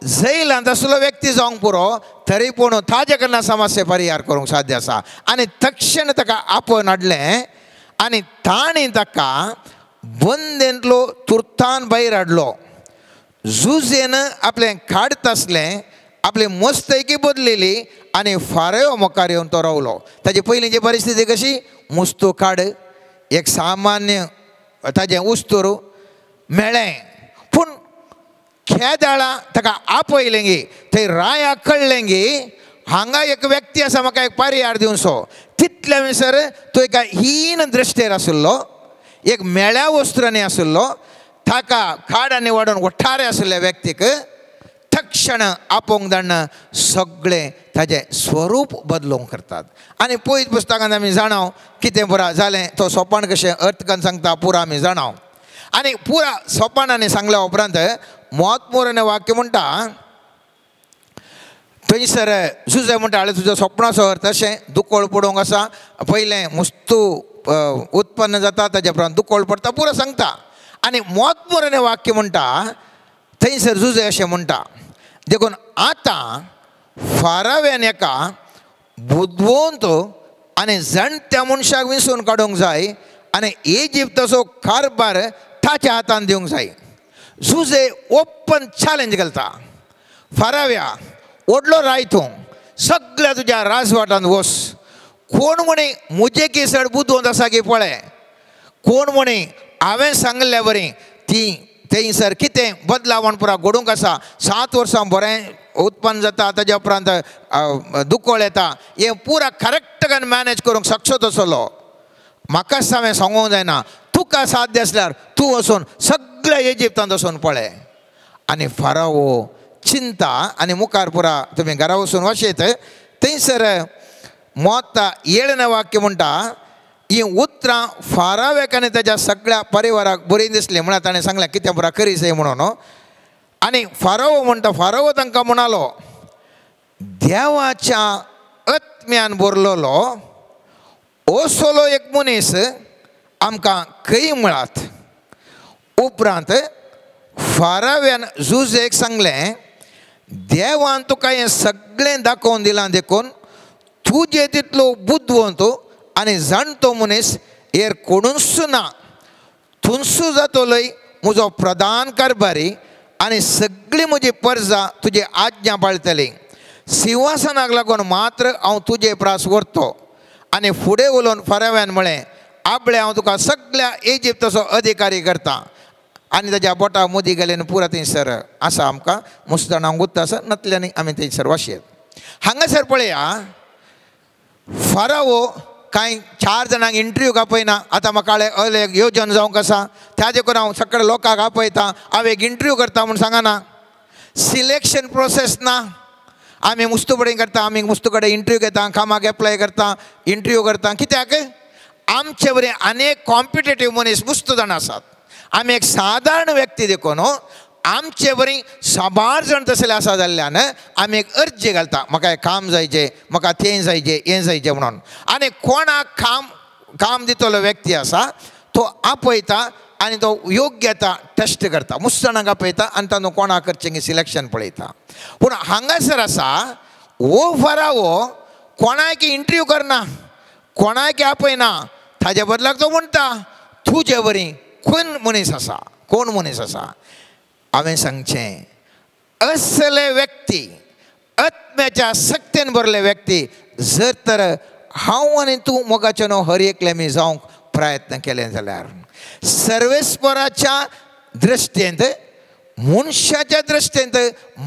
जैलांत आसलो व्यक्ती जावंक पुरो, तरी पूण ताजे कडल्यान समस्या परिहार करूंक साध्य आसा. आनी तक्षण ताका आपोवन हाडलें आनी ताणें ताका बंदेंतलो तुर्तान भायर हाडलो. जुझेन आपलें काडत आसलें, आपली मस्तकी बदलेली आनी फारायो मुखार येवन तो रावलो. ताजी पयलींची परिस्थिती कशी, मुस्तू काड एक सामान्य ताजें उस्तूर मेळ्ळें, पूण खेदाळा ताका आपयलें गी, थंय राया कळ्ळें गी हांगा एक व्यक्ती आसा म्हाका एक परिहार दिवचो. तितल्या म्हणसर तो एका हीन दृश्टेर आशिल्लो, एक मेळ्या वस्त्रांनी आशिल्लो, ताका काडांनी वाडोवन वठारे आशिल्ल्या व्यक्तीक तक्षण आपोवंक धाडण सगळें ताजें स्वरूप बदलूंक करतात. आनी पयत पुस्तकांत आमी जाणाव कितें पुरा जालें, तो सोपान कशें अर्थकान सांगता पुरा आमी जाणाव. आनी पुरा सोपानांनी सांगल्या उपरांत म्हत्वपूर्ण वाक्य म्हणटा, थंयसर जुझे म्हणटा हाडलें तुजो सपनाचो अर्थ अशें दुकोळ पडोवंक आसा, पयलें मुस्तू उत्पन्न जाता ताज्या उपरांत दुकोळ पडटा, पुरो सांगता. आनी म्हत्वपूर्ण वाक्य म्हणटा थंयसर जुझे अशें म्हणटा, देखून आतां फाराव्यान एका बुदवंत आनी जाणट्या मनशाक विंचून काडूंक जाय आनी इजिप्ताचो कारभार ताच्या हातान दिवंक जाय. जुझे ओपन चॅलेंज घालता, फाराव्या व्हडलो राय तूं, सगळ्या तुज्या राजवाटान वस, कोण म्हणी म्हजे की चड बुदवंत आसा की पळय, कोण म्हणी हांवें सांगल्या बरी ती थंयसर कितें बदलावण पुरा घडूंक आसा, 7 वर्सां बरें उत्पन्न जाता ताज्या उपरांत दुकोळ येता, हें पुरा करेक्ट मॅनेज करूंक शकचो तसलो म्हाकाच हांवें सांगूंक जायना, तुका साध्य आसल्यार तूं वचून सगळ्या इजिप्तांत वचून पळय. आनी फारावो चिंता आनी मुखार पुरा तुमी घरा वचून वशेत. थंयसर मोता 7 वाक्य म्हणटा, ही उतरां फाराव्याक आनी ताज्या सगळ्या परिवाराक बरीं दिसलीं म्हळ्यार ताणें सांगलें कितें पुरा करी जाय म्हणून. आनी फारावो म्हणटा, फारावो तांकां म्हणालो, देवाच्या आत्म्यान भरलेलो असलो एक मनीस आमकां खंय मेळत. उपरांत फाराव्यान जुझेक सांगलें, देवान तुका हें सगळें दाखोवन दिलां देखून तुजे तितलो बुदवंत आनी जाणटो मनीस हेर कोणूच ना, तुंसू जातलोय म्हजो प्रधान कारभारी आनी सगळी म्हजी परजा तुजी आज्ञा पाळटली, सिंहासनाक लागून मात्र हांव तुजे प्रास व्हरतो. आनी फुडें उलोवन फाराव्यान म्हळें, आपले हांव तुका सगळ्या इजिप्ताचो अधिकारी करता. आनी ताज्या बोटा मोदी गेले पुरा थंयसर आसा आमकां मुसलमानांक गुत्त आसा नातल्यानी आमी थंयसर वाशेत. हांगासर पळया फारावो कांय 4 जाणांक इंटरव्यूक आपयना, आतां म्हाका अले एक योजन जावंक आसा त्या देखून हांव सगळे लोकांक आपयता, हांव एक इंटरव्यू करता म्हूण सांगना, सिलेक्शन प्रोसेस ना. आमी मुस्तू कडेन करता, आमी मुस्तू कडेन इंटरव्यू घेता, कामाक एप्लाय करता, इंटरव्यू करता, कित्याक आमचे बरें अनेक कॉम्पिटेटीव मनीस मुस्तू जाण आसात. आमी एक सादारण व्यक्ती देखून आमचे बरी साबार जाण तसले आसा जाल्ल्यान आमी एक अर्जी घालता, म्हाका हें काम जायचें, म्हाका तें जायचें, हें जायचें म्हणून. आनी कोणाक काम काम दितलो व्यक्ती आसा तो आपयता आनी तो योग्यता टेस्ट करता, मुसणांक आपयता आनी तांकां कोणाक करचें सिलेक्शन पळयता. पूण हांगासर आसा वो फरावो कोणाक इंटरव्यू करना, कोणाक आपयना, ताजे बदलाक तो म्हणटा तुजे वरी कोण मनीस आसा, कोण मनीस आसा. हांवें सांगचें असले व्यक्ती, आत्म्याच्या सक्तेन भरले व्यक्ती जर तर हांव आनी तूं मोगाचें न्हू हर एकले आमी जावंक प्रयत्न केले जाल्यार सर्वेस्पराच्या दृश्टेंत, मनशाच्या दृश्टेंत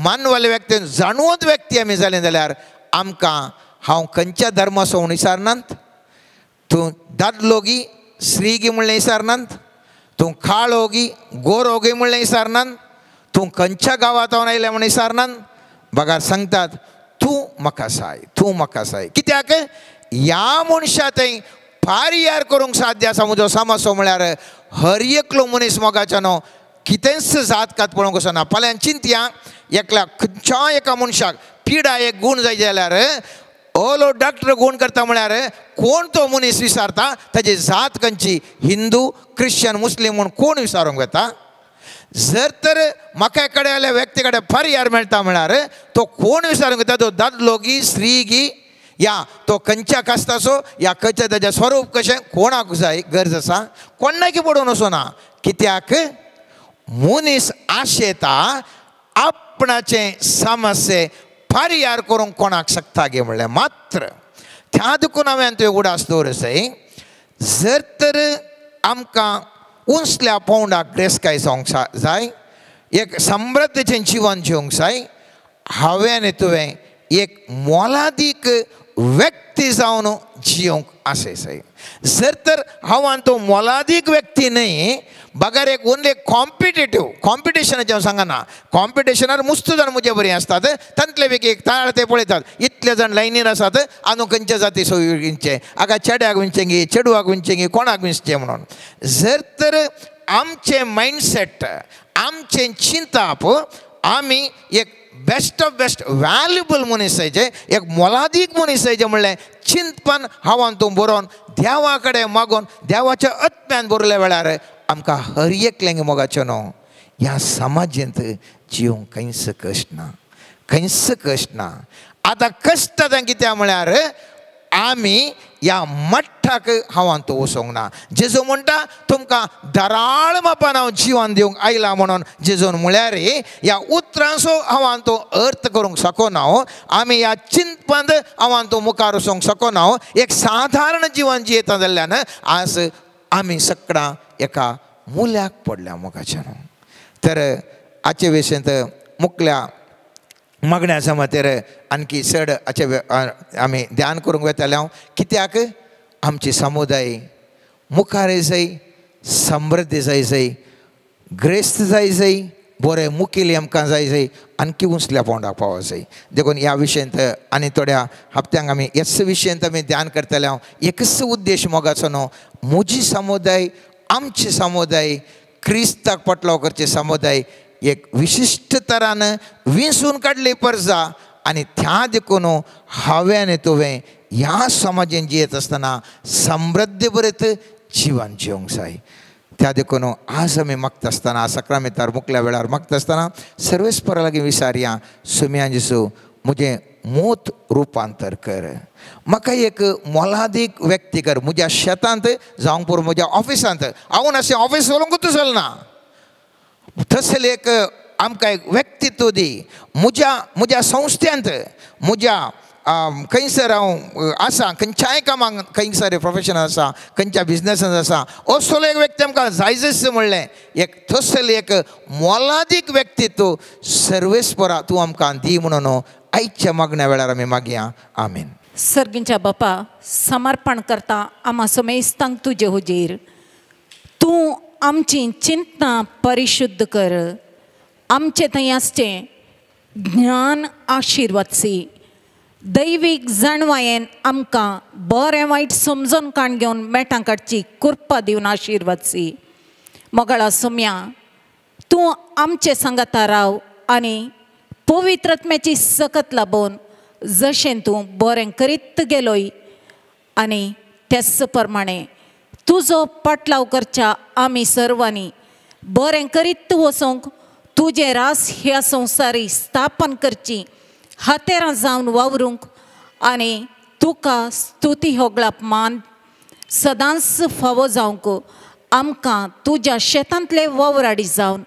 मानवाले व्यक्ती जाणवत व्यक्ती आमी जाले जाल्यार आमकां हांव खंयच्या धर्माचो म्हूण विचारनात, तूं दादलो गी स्त्री गी म्हणलें विचारनात, तूं काळो गी गोरो गी म्हणलें विचारनात, तूं खंयच्या गांवांत आयलें म्हूण विचारनात, बगार सांगतात तूं म्हाका साय, तूं म्हाका साय. कित्याक ह्या मनशा थंय पारियार करूंक साध्य आसा. म्हजो समजो म्हळ्यार हर एकलो मनीस मोगाचो न्हू कितेंच जात कात पळोवंक वचना. फाल्यां चिंतया एकल्या खंयच्या एका मनशाक पिडा एक गूण जाय जाल्यार ओलो डॉक्टर गूण करता म्हळ्यार कोण तो मनीस विचारता ताजी जात खंयची, हिंदू क्रिश्चन मुस्लीम म्हूण कोण विचारूंक वता. जर तर म्हाका कडेन आयल्या व्यक्ती कडेन पर्यार मेळटा म्हळ्यार तो कोण विचारूंक वता, तो दादलो गी स्त्री गी या तो खंयच्या कास्ताचो या खंयच्या ताजें स्वरूप कशें कोणाक जाय गरज आसा, कोणाक पडून वचना. कित्याक मनीस आशेता आपणाचें समस्ये पर्यार करूंक कोणाक शकता गे म्हणलें मात्र. त्या देखून हांवें तुवें उडास दवरसय जर तर आमकां उंचल्या पावंडाक ग्रेसकाय जावंक जाय, एक समृद्धीचें जिवन जिवंक जाय, हांवें आनी तुवें एक मोलादीक व्यक्ती जावन जिवंक आसय जाय. जर तर हांव आनी तूं मोलादीक व्यक्ती न्हय बगर एक ओन्ली कॉम्पिटेटीव, कॉम्पिटिशनाचें हांव सांगना, कॉम्पिटिशनार मुस्त जाण म्हजे बरी आसतात, तांतले पैकी एक ताळ ते पळयतात इतले जाण लायनीर आसात आनी खंयच्या जातीचो विंचें, आगा चेड्याक विंचें गी चेडवाक विंचें गी कोणाक विंचचें म्हणून. जर तर आमचें मायंडसेट, आमचें चिंताप आमी एक बेस्ट ऑफ बेस्ट व्हॅल्युबल मनीस जायचे, एक मोलादीक मनीस जायचे म्हणलें चिंतपान हांव तूं बरोवन देवा कडेन मागून देवाच्या आत्म्यान बरयल्या वेळार आमकां हर एकल्यांक मोगाचें न्हू ह्या समाजेंत जिवंक खंयच कश्ट ना, खंयच कश्ट ना. आतां कश्ट आतां कित्याक म्हळ्यार आमी ह्या मठ्ठाक हांव तूं वचोंक ना. जेजू म्हणटा तुमकां दराळ मापान हांव जिवन दिवंक आयला म्हणून जेजून म्हळ्यार ह्या उतरांचो हांव तूं अर्थ करूंक शकना, आमी ह्या चिंतपांत हांव तूं मुखार वचोंक शकना. एक सादारण जिवन जियेता जाल्ल्यान आज आमी सगळां एका मुल्याक पडल्या मोगाच्या न्हू. तर आजचे विशयंत मुकल्या मागण्या समातेर आणखी चड हाचे आमी ध्यान करूंक वताले हांव, कित्याक आमची समुदाय मुखार जाय, समृद्धी जाय जाय, ग्रेस्त जाय जाय, बरें मुखेली आमकां जाय जाय, आणखी उंचल्या पावंडाक पावो जाय. देखून ह्या विशयंत आनी थोड्या हप्त्यांक आमी ह्याच विशयंत आमी ध्यान करतले हांव. एकच उद्देश मोगाचो न्हू, म्हजी समुदाय, आमची समुदाय, क्रिस्ताक पटलाव करचे समुदाय एक विशिश्ट तरान विंचून काडली परजा आनी त्या देखून हांवें आनी तुवें ह्या समाजेन जियेत आसतना समृद्धी बरें जिवन जिवंक जाय. त्या देखून आज आमी मागता आसतना सक्रामेतार मुकल्या वेळार मागता आसतना सर्वेस्परा लागीं विचारया, सुम्या जेजू म्हजें मोत रुपांतर कर, म्हाका एक मोलादीक व्यक्ती कर, म्हज्या शेतांत जावंक पुरो म्हज्या ऑफिसांत, हांव अशें ऑफिस चलोवंकूच चलना, तसलें एक आमकां एक व्यक्तित्व दी, म्हज्या म्हज्या संस्थेंत, म्हज्या खंयसर हांव आसा, खंयच्याय कामाक खंयसर प्रोफेशन आसा, खंयच्या बिजनसान आसा, असलो एक व्यक्ती आमकां जायच म्हणलें एक तसलें एक मोलादीक व्यक्तित्व सर्वेस्परा तूं आमकां दी म्हणून आयच्या मागण्या वेळार आमी मागया. आमीन. सर्गींच्या बापा, समर्पण करता आमा समेस्तांक तुजे हुजीर, तूं आमची चिंतना परिशुद्ध कर, आमचे थंय आसचें ज्ञान आशिर्वादसी, दैवीक जाणवायेन आमकां बरें वायट समजून काण घेवन मेटां काडची कृपा दिवन आशिर्वादसी. मोगाळा सोम्या, तूं आमचे सांगाता राव आनी पवित्र आत्म्याची सकत लाबोवन जशें तूं बरें करीत गेलोय आनी त्याच प्रमाणे तुजो पाटलाव करच्या आमी सर्वांनी बरें करीत वचोंक तुजें रास ह्या संवसारी स्थापन करची हातेरां जावन वावरूंक आनी तुका स्तुती होगळाप मान सदांच फावो जावंक आमकां तुज्या शेतांतले वावराडी जावन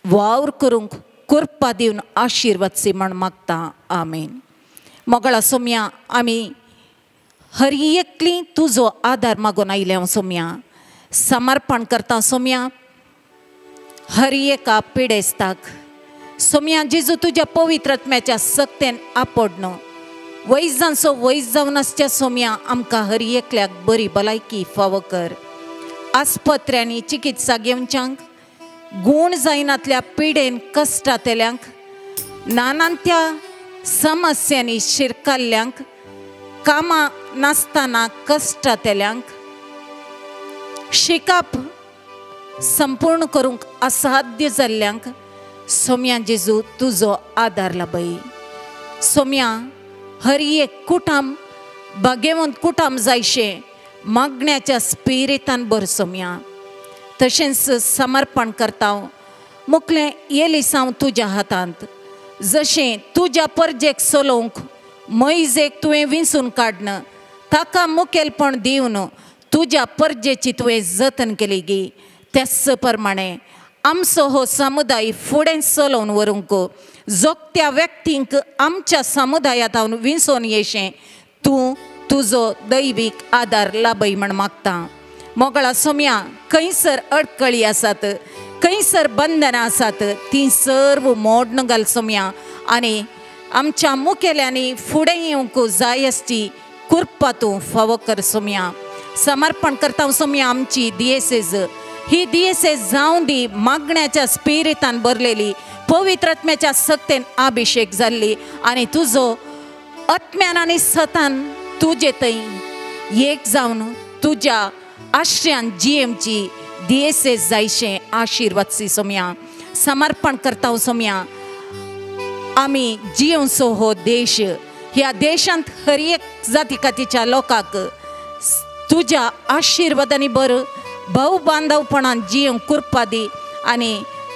वावर करूंक कृपा दिवन आशिर्वाद म्हण मागता. आमेन. मोगळा सोम्या आमी हर एकली तुजो आदार मागून आयले हांव सोम्या समर्पण करता सोम्या हर एका पिडेस्ताक सोम्या जेजू तुज्या पवित्र आत्म्याच्या सक्तेन आपडनो वैजांचो वैज जावन आसच्या सोम्या आमकां हर एकल्याक बरी भलायकी फावो कर. आस्पत्र्यांनी चिकित्सा घेवच्यांक गूण जायनातल्या पिडेन कश्टांतल्यांक नानांत्या समस्यांनी शिरकाल्ल्यांक कामां नासतना कश्टांतल्यांक शिकप संपूर्ण करूंक असाध्य जाल्ल्यांक सोम्या जेजू तुजो आदार लाबय. सोम्या हर एक कुटाम भाग्यवंत कुटाम जायशें मागण्याच्या स्पिरितान भर सोम्या. तशेंच समर्पण करता मुखलें येलिसांव तुज्या हातांत जशें तुज्या परजेक चलोवंक मैजेक तुवें विंचून काडन ताका मुखेलपण दिवन तुज्या परजेची तुवें जतन केली गी त्याच प्रमाणे आमचो हो समुदाय फुडें चलोवन व्हरूंक जोगत्या व्यक्तींक आमच्या समुदायांत विंचोवन येशें तूं तुजो दैवीक आदार लाबय म्हण मागता. मोगळा सोम्या खंयसर अडकळी आसात खंयसर बंधनां आसात तीं सर्व मोडन घाल सोम्या आनी आमच्या मुखेल्यांनी फुडें येवंक जाय आसची कृपा तूं फावो कर सोम्या. समर्पण करता सोम्या आमची दियेसेज ही दियेसेज जावं दी मागण्याच्या स्पिरितान भरलेली पवित्र आत्म्याच्या सक्तेन अभिशेक जाल्ली आनी तुजो आत्म्यान आनी सतान तुजे थंय एक जावन तुज्या आश्रयान जियेवची दियेसेज जायशें आशिर्वाद सोम्या. समर्पण करता सोम्या आमी जियेवचो हो देश ह्या देशांत हर एक जाती कातीच्या लोकांक तुज्या आशिर्वादांनी बर भाव बांधवपणान जियेवंक कृपा दी आनी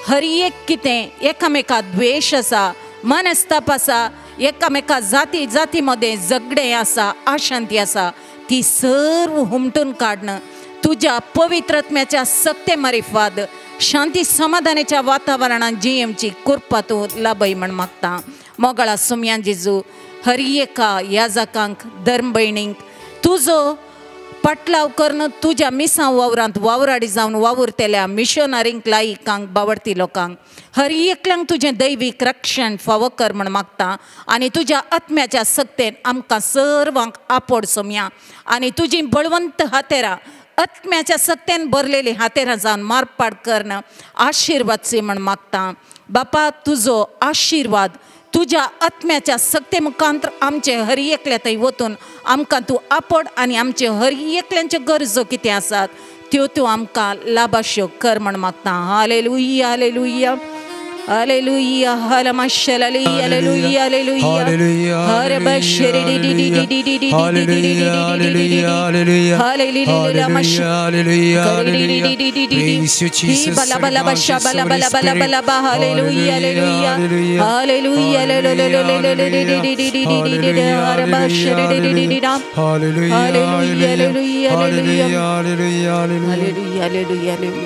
हर एक कितें एकामेका द्वेश आसा मनस्ताप आसा एकामेका जाती जाती मदें झगडें आसा अशांती आसा ती सर्व हुमटून काडन तुज्या पवित्र आत्म्याच्या सक्ते मारिफाद शांती समाधानाच्या वातावरणान जियेवची कृपा तूं लाबय म्हण मागता. मोगळा सोम्या जेजू हर एका याजकांक धर्मभयणींक तुजो पाटलाव करून तुज्या मिसां वावरांत वावराडी जावन वावुरतल्या मिशनरींक लायकांक बावडती लोकांक हर एकल्यांक तुजें दैवीक रक्षण फावो कर म्हण मागता आनी तुज्या आत्म्याच्या सक्तेन आमकां सर्वांक आपोड सोम्या आनी तुजी बळवंत हातेरां आत्म्याच्या सक्तेन भरलेली हातेरां जावन मारपाट करून आशिर्वाद म्हण मागता. बापा तुजो आशिर्वाद तुज्या आत्म्याच्या सक्ते मुखांत आमचे हर एकल्या थंय वतून आमकां तूं आपड आनी आमचे हर एकल्यांच्यो गरजो कितें आसात त्यो तूं आमकां लाभाश्यो कर म्हण मागता. हालेलुया हालेलुया हालेलुया हालमाशलली hallelujah hallelujah hallelujah hallelujah hallelujah hallelujah.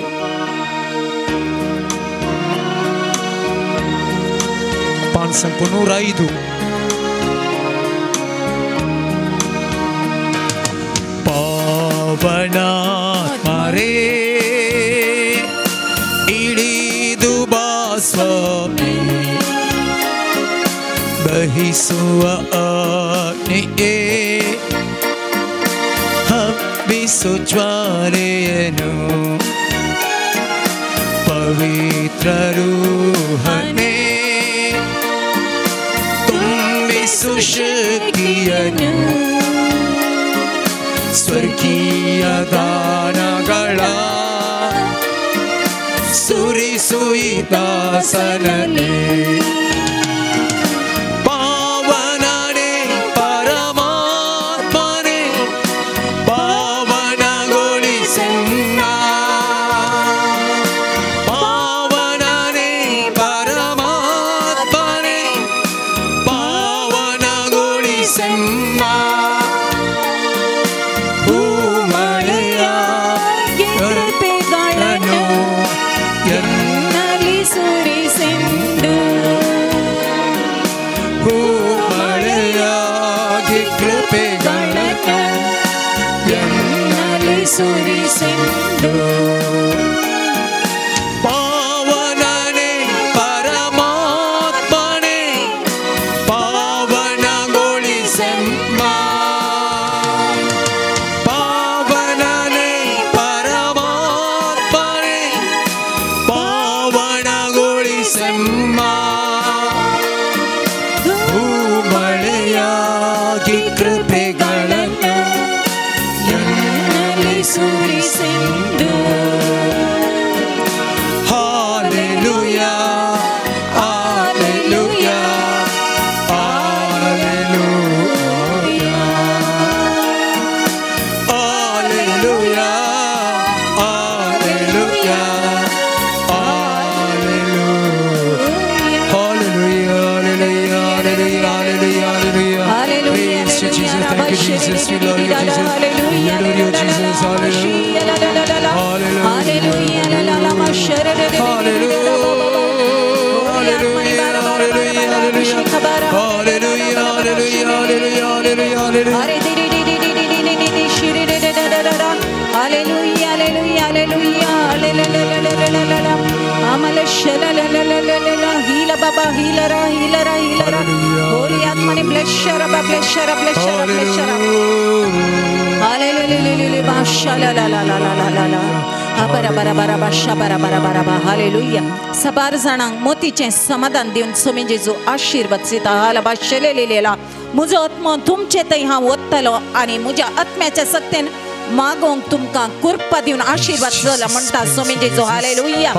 105. ಪಾವನಾತ್ಮರೇ ಇಳಿದು ಬಾ ಸ್ವಾಮಿ ದಹಿಸುವ ಅಗ್ನಿಯೇ ಹಬ್ಬಿಸು ಜ್ವಾಲೆಯನು ಪವಿತ್ರ ರೂಹನೇ ಸುಶಕ್ತಿಯನು ಸ್ವರ್ಗೀಯ ದಾನಗಳ ಸುರಿಸು ಈ ದಾಸನಲ್ಲಿ ಪಾವನನೇ ಪರಮಾತ್ಮನೇ ಪಾವನಗೊಳಿಸು ಪಾವನನೆ ಪರಮಾತ್ಮನೆ ಪಾವನಗೊಳಿಸೆಮ್ಮ ಪಾವನನೆ ಪರಮಾತ್ಮನೆ ಪಾವನಗೊಳಿಸೆಮ್ಮ ಭೂಮಳೆಯಾಗಿ ಕೃಪೆಗಳನ್ನು ಎನ್ನಲ್ಲಿ ಸುರಿಸೆಂದು. Hallelujah, hallelujah, hallelujah, hallelujah, hallelujah, hallelujah, hallelujah, hallelujah, hallelujah. Praise you, Jesus. Thank you, Jesus. We love you, Jesus. We adore you, Jesus. Hallelujah. Hallelujah. Hallelujah. Hallelujah. Hallelujah. Hallelujah. Hallelujah. Hallelujah, hallelujah, hallelujah, hallelujah. Amala shala heal baba healer healer healer. Holy Atmani bless sharaba bless shara bless shara bless shara. Hallelujah, ba shala la la la la la la. Abara bara bara ba shabara bara bara ba. Hallelujah. सबार जाणांक मोतीचें समाधान दिवन स्वामी जेजू आशीर्वाद दिता. हाला बा शेलेलेला म्हजो आत्मो तुमचे थंय हांव वतलो आनी म्हज्या आत्म्याच्या सक्तेन मागोंक तुमकां कृपा दिवन आशीर्वाद जाला म्हणटा स्वामी जेजू. हालेलुया.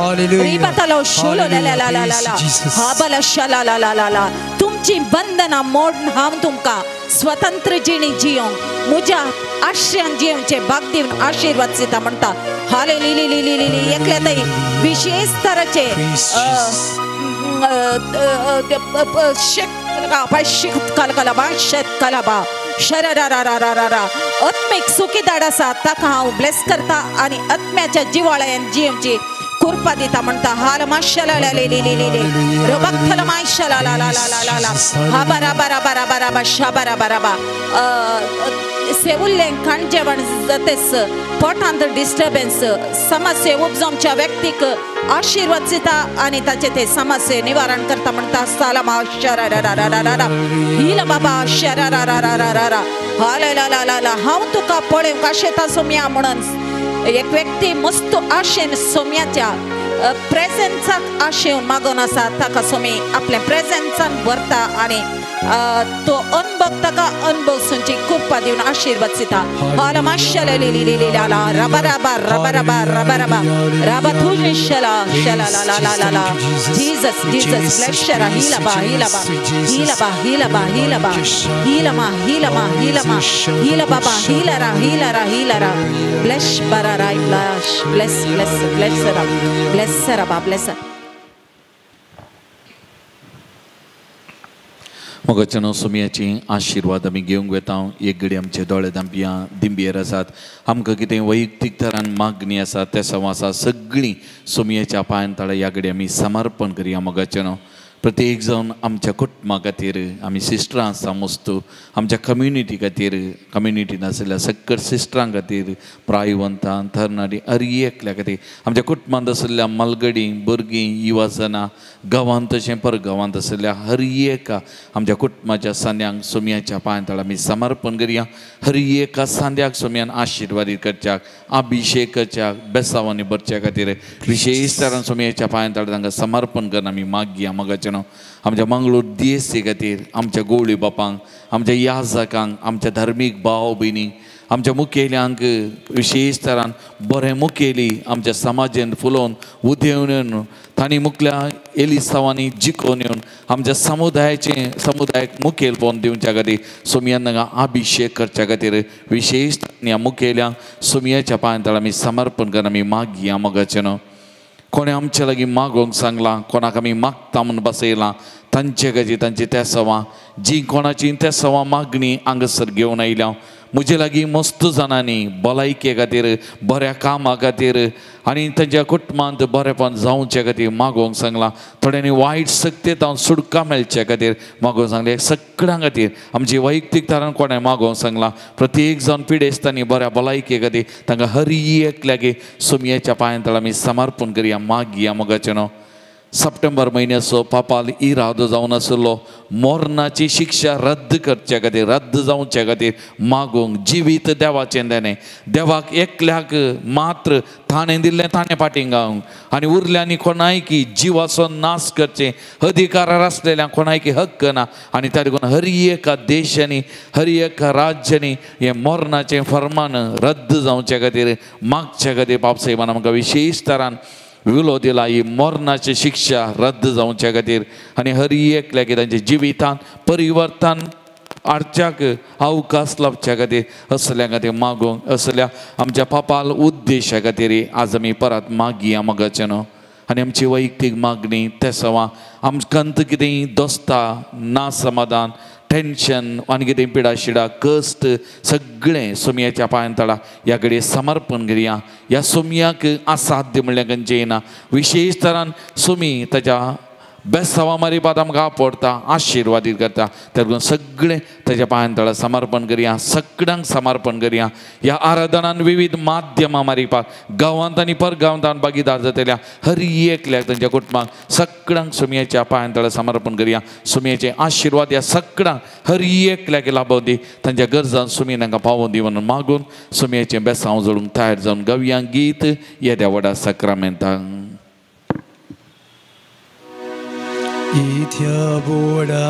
रिबातालो शोलो ला ला ला ला ला हाबाला शला ला ला ला ला. तुमची बंधनां मोडून हांव तुमकां स्वतंत्र जिणी जियोंक म्हज्या आश्रयान जिवचे भाग दिवन आशीर्वाद दिता म्हणटा. हाले लिली लिली लिली एकल्या थंय विशेष तराचे कलबा शररा आत्मीक सुखीदाड आसा ताका हांव ब्लेस करता आनी आत्म्याच्या जिवाळ्यान जिवची कृपा दिता म्हणटा. हाल माशला ला ली ली ली रबक्थल माशला ला ला ला ला ला हा बरा बरा बरा बरा शबरा बरा. सेवुल्लें खाण जेवण जातेस पोटांत डिस्टर्बन्स समस्ये उपजमच्या व्यक्तीक आशीर्वाद दिता आनी ताचे ते समस्ये निवारण करता म्हणटा. साला मा शरा रा रा रा रा हिला बाबा शरा रा रा रा रा रा हाल ला ला ला ला. हांव तुका पळोवंक आशेता सोम्या म्हणून एक व्यक्ती मस्त आशेन सोम्याच्या प्रेझेन्साक आशेवन मागून आसा ताका सोमी आपल्या प्रेझेन्सान भरता आनी तो अनुभव ताका अनुभव सुनची कृपा दिवन आशीर्वाद दिता. हाल माशला ली ली ली ला ला रबा रबा रबा रबा रबा रबा रबा तुझे शला शला ला ला ला ला ला. जीसस जीसस ब्लेस शरा हिला बा हिला बा हिला बा हिला बा हिला बा हिला मा हिला मा हिला मा हिला बाबा हिला रा हिला रा हिला रा ब्लेस बरा राय ब्लेस ब्लेस ब्लेस ब्लेस रा ब्लेस रबा ब्लेस. मोगाच्यानो सोमयाची आशिर्वाद आमी घेवंक वेता. एक घडी आमचे दोळे धांपया दिंबियेर आसात. आमकां कितें वैयक्तीक तरान मागणी आसा त्या सवासा सगळीं सोमयाच्या पांयां तळा ह्या घडी आमी समर्पण करया. मोगाच्यानो प्रत्येक जावन आमच्या कुटुंबा खातीर आमी सिस्टरां आसा मस्तू आमच्या कम्युनिटी खातीर कम्युनिटीन आशिल्ल्या सगळ्या सिस्टरां खातीर प्रायवंतां तरणाटी हर एकल्या खातीर आमच्या कुटुंबांत आशिल्ल्या मालगडी भुरगीं युवाजनां गांवांत तशें परगांवांत आशिल्ल्या हर एका आमच्या कुटुंबाच्या सांद्यांक सोमयाच्या पांयां तळा आमी समर्पण करया. हर एका सांद्याक सोमयान आशिर्वादीत करच्याक अभिशेक करच्याक बेसावांनी भरच्या खातीर विशेष तरान सोमयाच्या पांयां तळा तांकां समर्पण करून आमी मागया. मोगाच्या आमच्या मंगळूर दियेसी खातीर आमच्या गोवळी बापांक आमच्या याजकांक आमच्या धार्मीक भाव भयणींक आमच्या मुखेल्यांक विशेष तरान बरें मुखेली आमच्या समाजेन फुलोवन उदेवन येवन तांणी मुखल्या एलिसांवांनी जिखोवन येवन आमच्या समुदायाचें समुदायाक मुखेलपण दिवच्या खातीर सोमयान हांगा अभिशेक करच्या खातीर विशेष ह्या मुखेल्यांक सोमयाच्या पांयां तळा आमी समर्पण करून आमी मागया. मोगाचें न्हू कोणें आमच्या लागीं मागोवंक सांगलां कोणाक आमी मागता म्हूण बसयलां तांचे खातीर तांची तेसवां जी कोणाची तेसवां मागणी हांगासर घेवन आयल्या म्हजे लागीं मस्त जाणांनी भलायके खातीर, बऱ्या कामा खातीर आनी तांच्या कुटुंबांत बरेपण जावचे खातीर मागोवंक सांगलां. थोड्यांनी वायट शक्तेंत हांव सुटका मेळचे खातीर मागोवंक सांगलें. सगळ्यां खातीर आमची वैयक्तीक तरान कोणें मागोवंक सांगलां. प्रत्येक जावन पिडेस्तांनी बऱ्या भलायके खातीर तांकां हर एकल्याक सोमयेच्या पांयां तळा आमी समर्पण करया, मागया मोगाचें न्हू. सप्टेंबर म्हयन्याचो पापाल इरादो जावन आशिल्लो मरणाची शिक्षा रद्द करचे खातीर, रद्द जावचे खातीर मागूंक जिवीत देवाचें देणें, देवाक एकल्याक मात्र ताणें दिल्लें ताणें फाटीं गावंक आनी उरल्यांनी कोणायकी जिवाचो नाश करचें अधिकारार आसलेल्या कोणायकी हक्क ना. आनी त्या देखून हर एका देशांनी, हर एका राज्यांनी हें मरणाचें फर्मान रद्द जावचे खातीर मागचे खातीर बापसाहेबान आमकां विशेश तरान विलो दिला. ही मरणाची शिक्षा रद्द जावचे खातीर आनी हर एकल्याक तांच्या जिवितांत परिवर्तन हाडच्याक अवकाश लावच्या खातीर असल्या खातीर मागूंक, असल्या आमच्या पापाल उद्देशा खातीर आज आमी परत मागया मोगाचें न्हू. आनी आमची वैयक्तीक मागणी तेसवा आमकां कितेंय दोस्ता ना समाधान, टेन्शन आनी कितें पिडा शिडा कश्ट सगळें सोमयाच्या पांयां तळा ह्या घडये समर्पण करया. ह्या सोमयाक असाध्य म्हणल्यार खंयचें येना. विशेश तरान सोमी ताच्या बेसावा मारिपात आमकां आपडटा, आशिर्वादीत करता. त्या सगळें ताच्या पांयां तळा समर्पण करया, सगळ्यांक समर्पण करया. ह्या आराधनान विविध माध्यमां मारिपात गांवांत आनी परगांवांत भागीदार जातल्या हर एकल्याक तांच्या कुटुंबाक सगळ्यांक सोमयाच्या पांयां तळा समर्पण करया. सोमयाचे आशिर्वाद ह्या सगळ्यांक हर एकल्याक लाभोवं दी, तांच्या गरजान सोमी तांकां पावोवं दी म्हणून मागून सोमयाचें बेसांव जोडूंक तयार जावन गावया गीत येद्या व्हडा साक्रामेंताक. इथ्या बोडा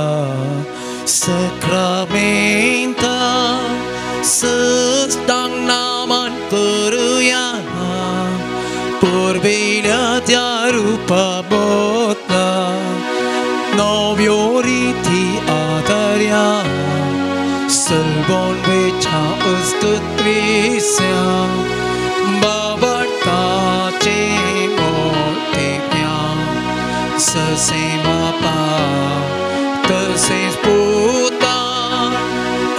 सक्रामेंता सस्तांग नामान करुया, पुर्विल्या त्या रूपा बोतला नव्यो रिती आदर्या, सलबोन वेच्या उस्तुत्रिस्या बाबटाचे मोठेप्या ससे बापा तसेच पुता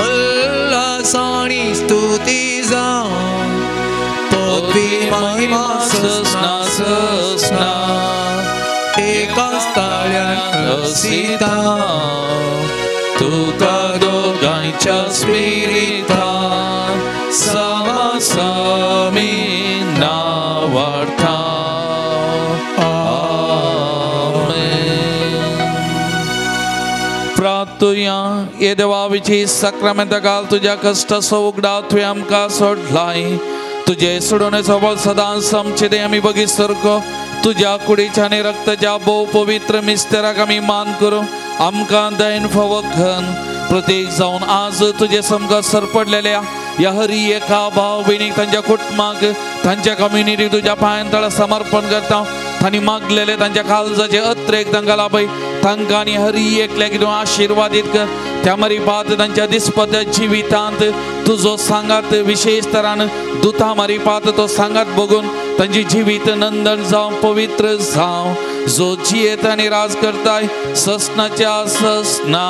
उल्हासानी स्तुती जावं, पदवी महिमा ससना ससना एकाच ताळ्यान असिता, तुका दोगांयच्या स्पिरितान सामी नावार्था. प्रार्थुया. ये देवा विची साक्रामेंता घाल तुज्या कश्टाचो उगडा तुवें आमकां सोडलाय. तुजे सोडोवणेचो बळ सदांच आमचे ते आमी बगीत सारको तुज्या कुडीच्या आनी रक्ताच्या भोव पवित्र मिस्तेराक आमी मान करूं आमकां दयन फावो घन. प्रत्येक जावन आज तुजे सामकार सरपडलेल्या ह्या हरी एका भाव भयणीक तांच्या कुटुंबाक तांच्या कम्युनिटीक तुज्या पांयां तळा समर्पण करता. तांणी मागलेले तांच्या काळजाचे अत्रेक तांकां लाभय, तांकां आनी हरी एकल्याक तूं आशिर्वादीत कर. त्या मारिपात तांच्या दिसपत्या जिवितांत तुजो सांगात विशेश तरान दुता मारिपात तो सांगात बघून तांची जिवीत नंदन जावं, पवित्र जावं. जो जियेत आनी राज करताय ससनाच्या ससना.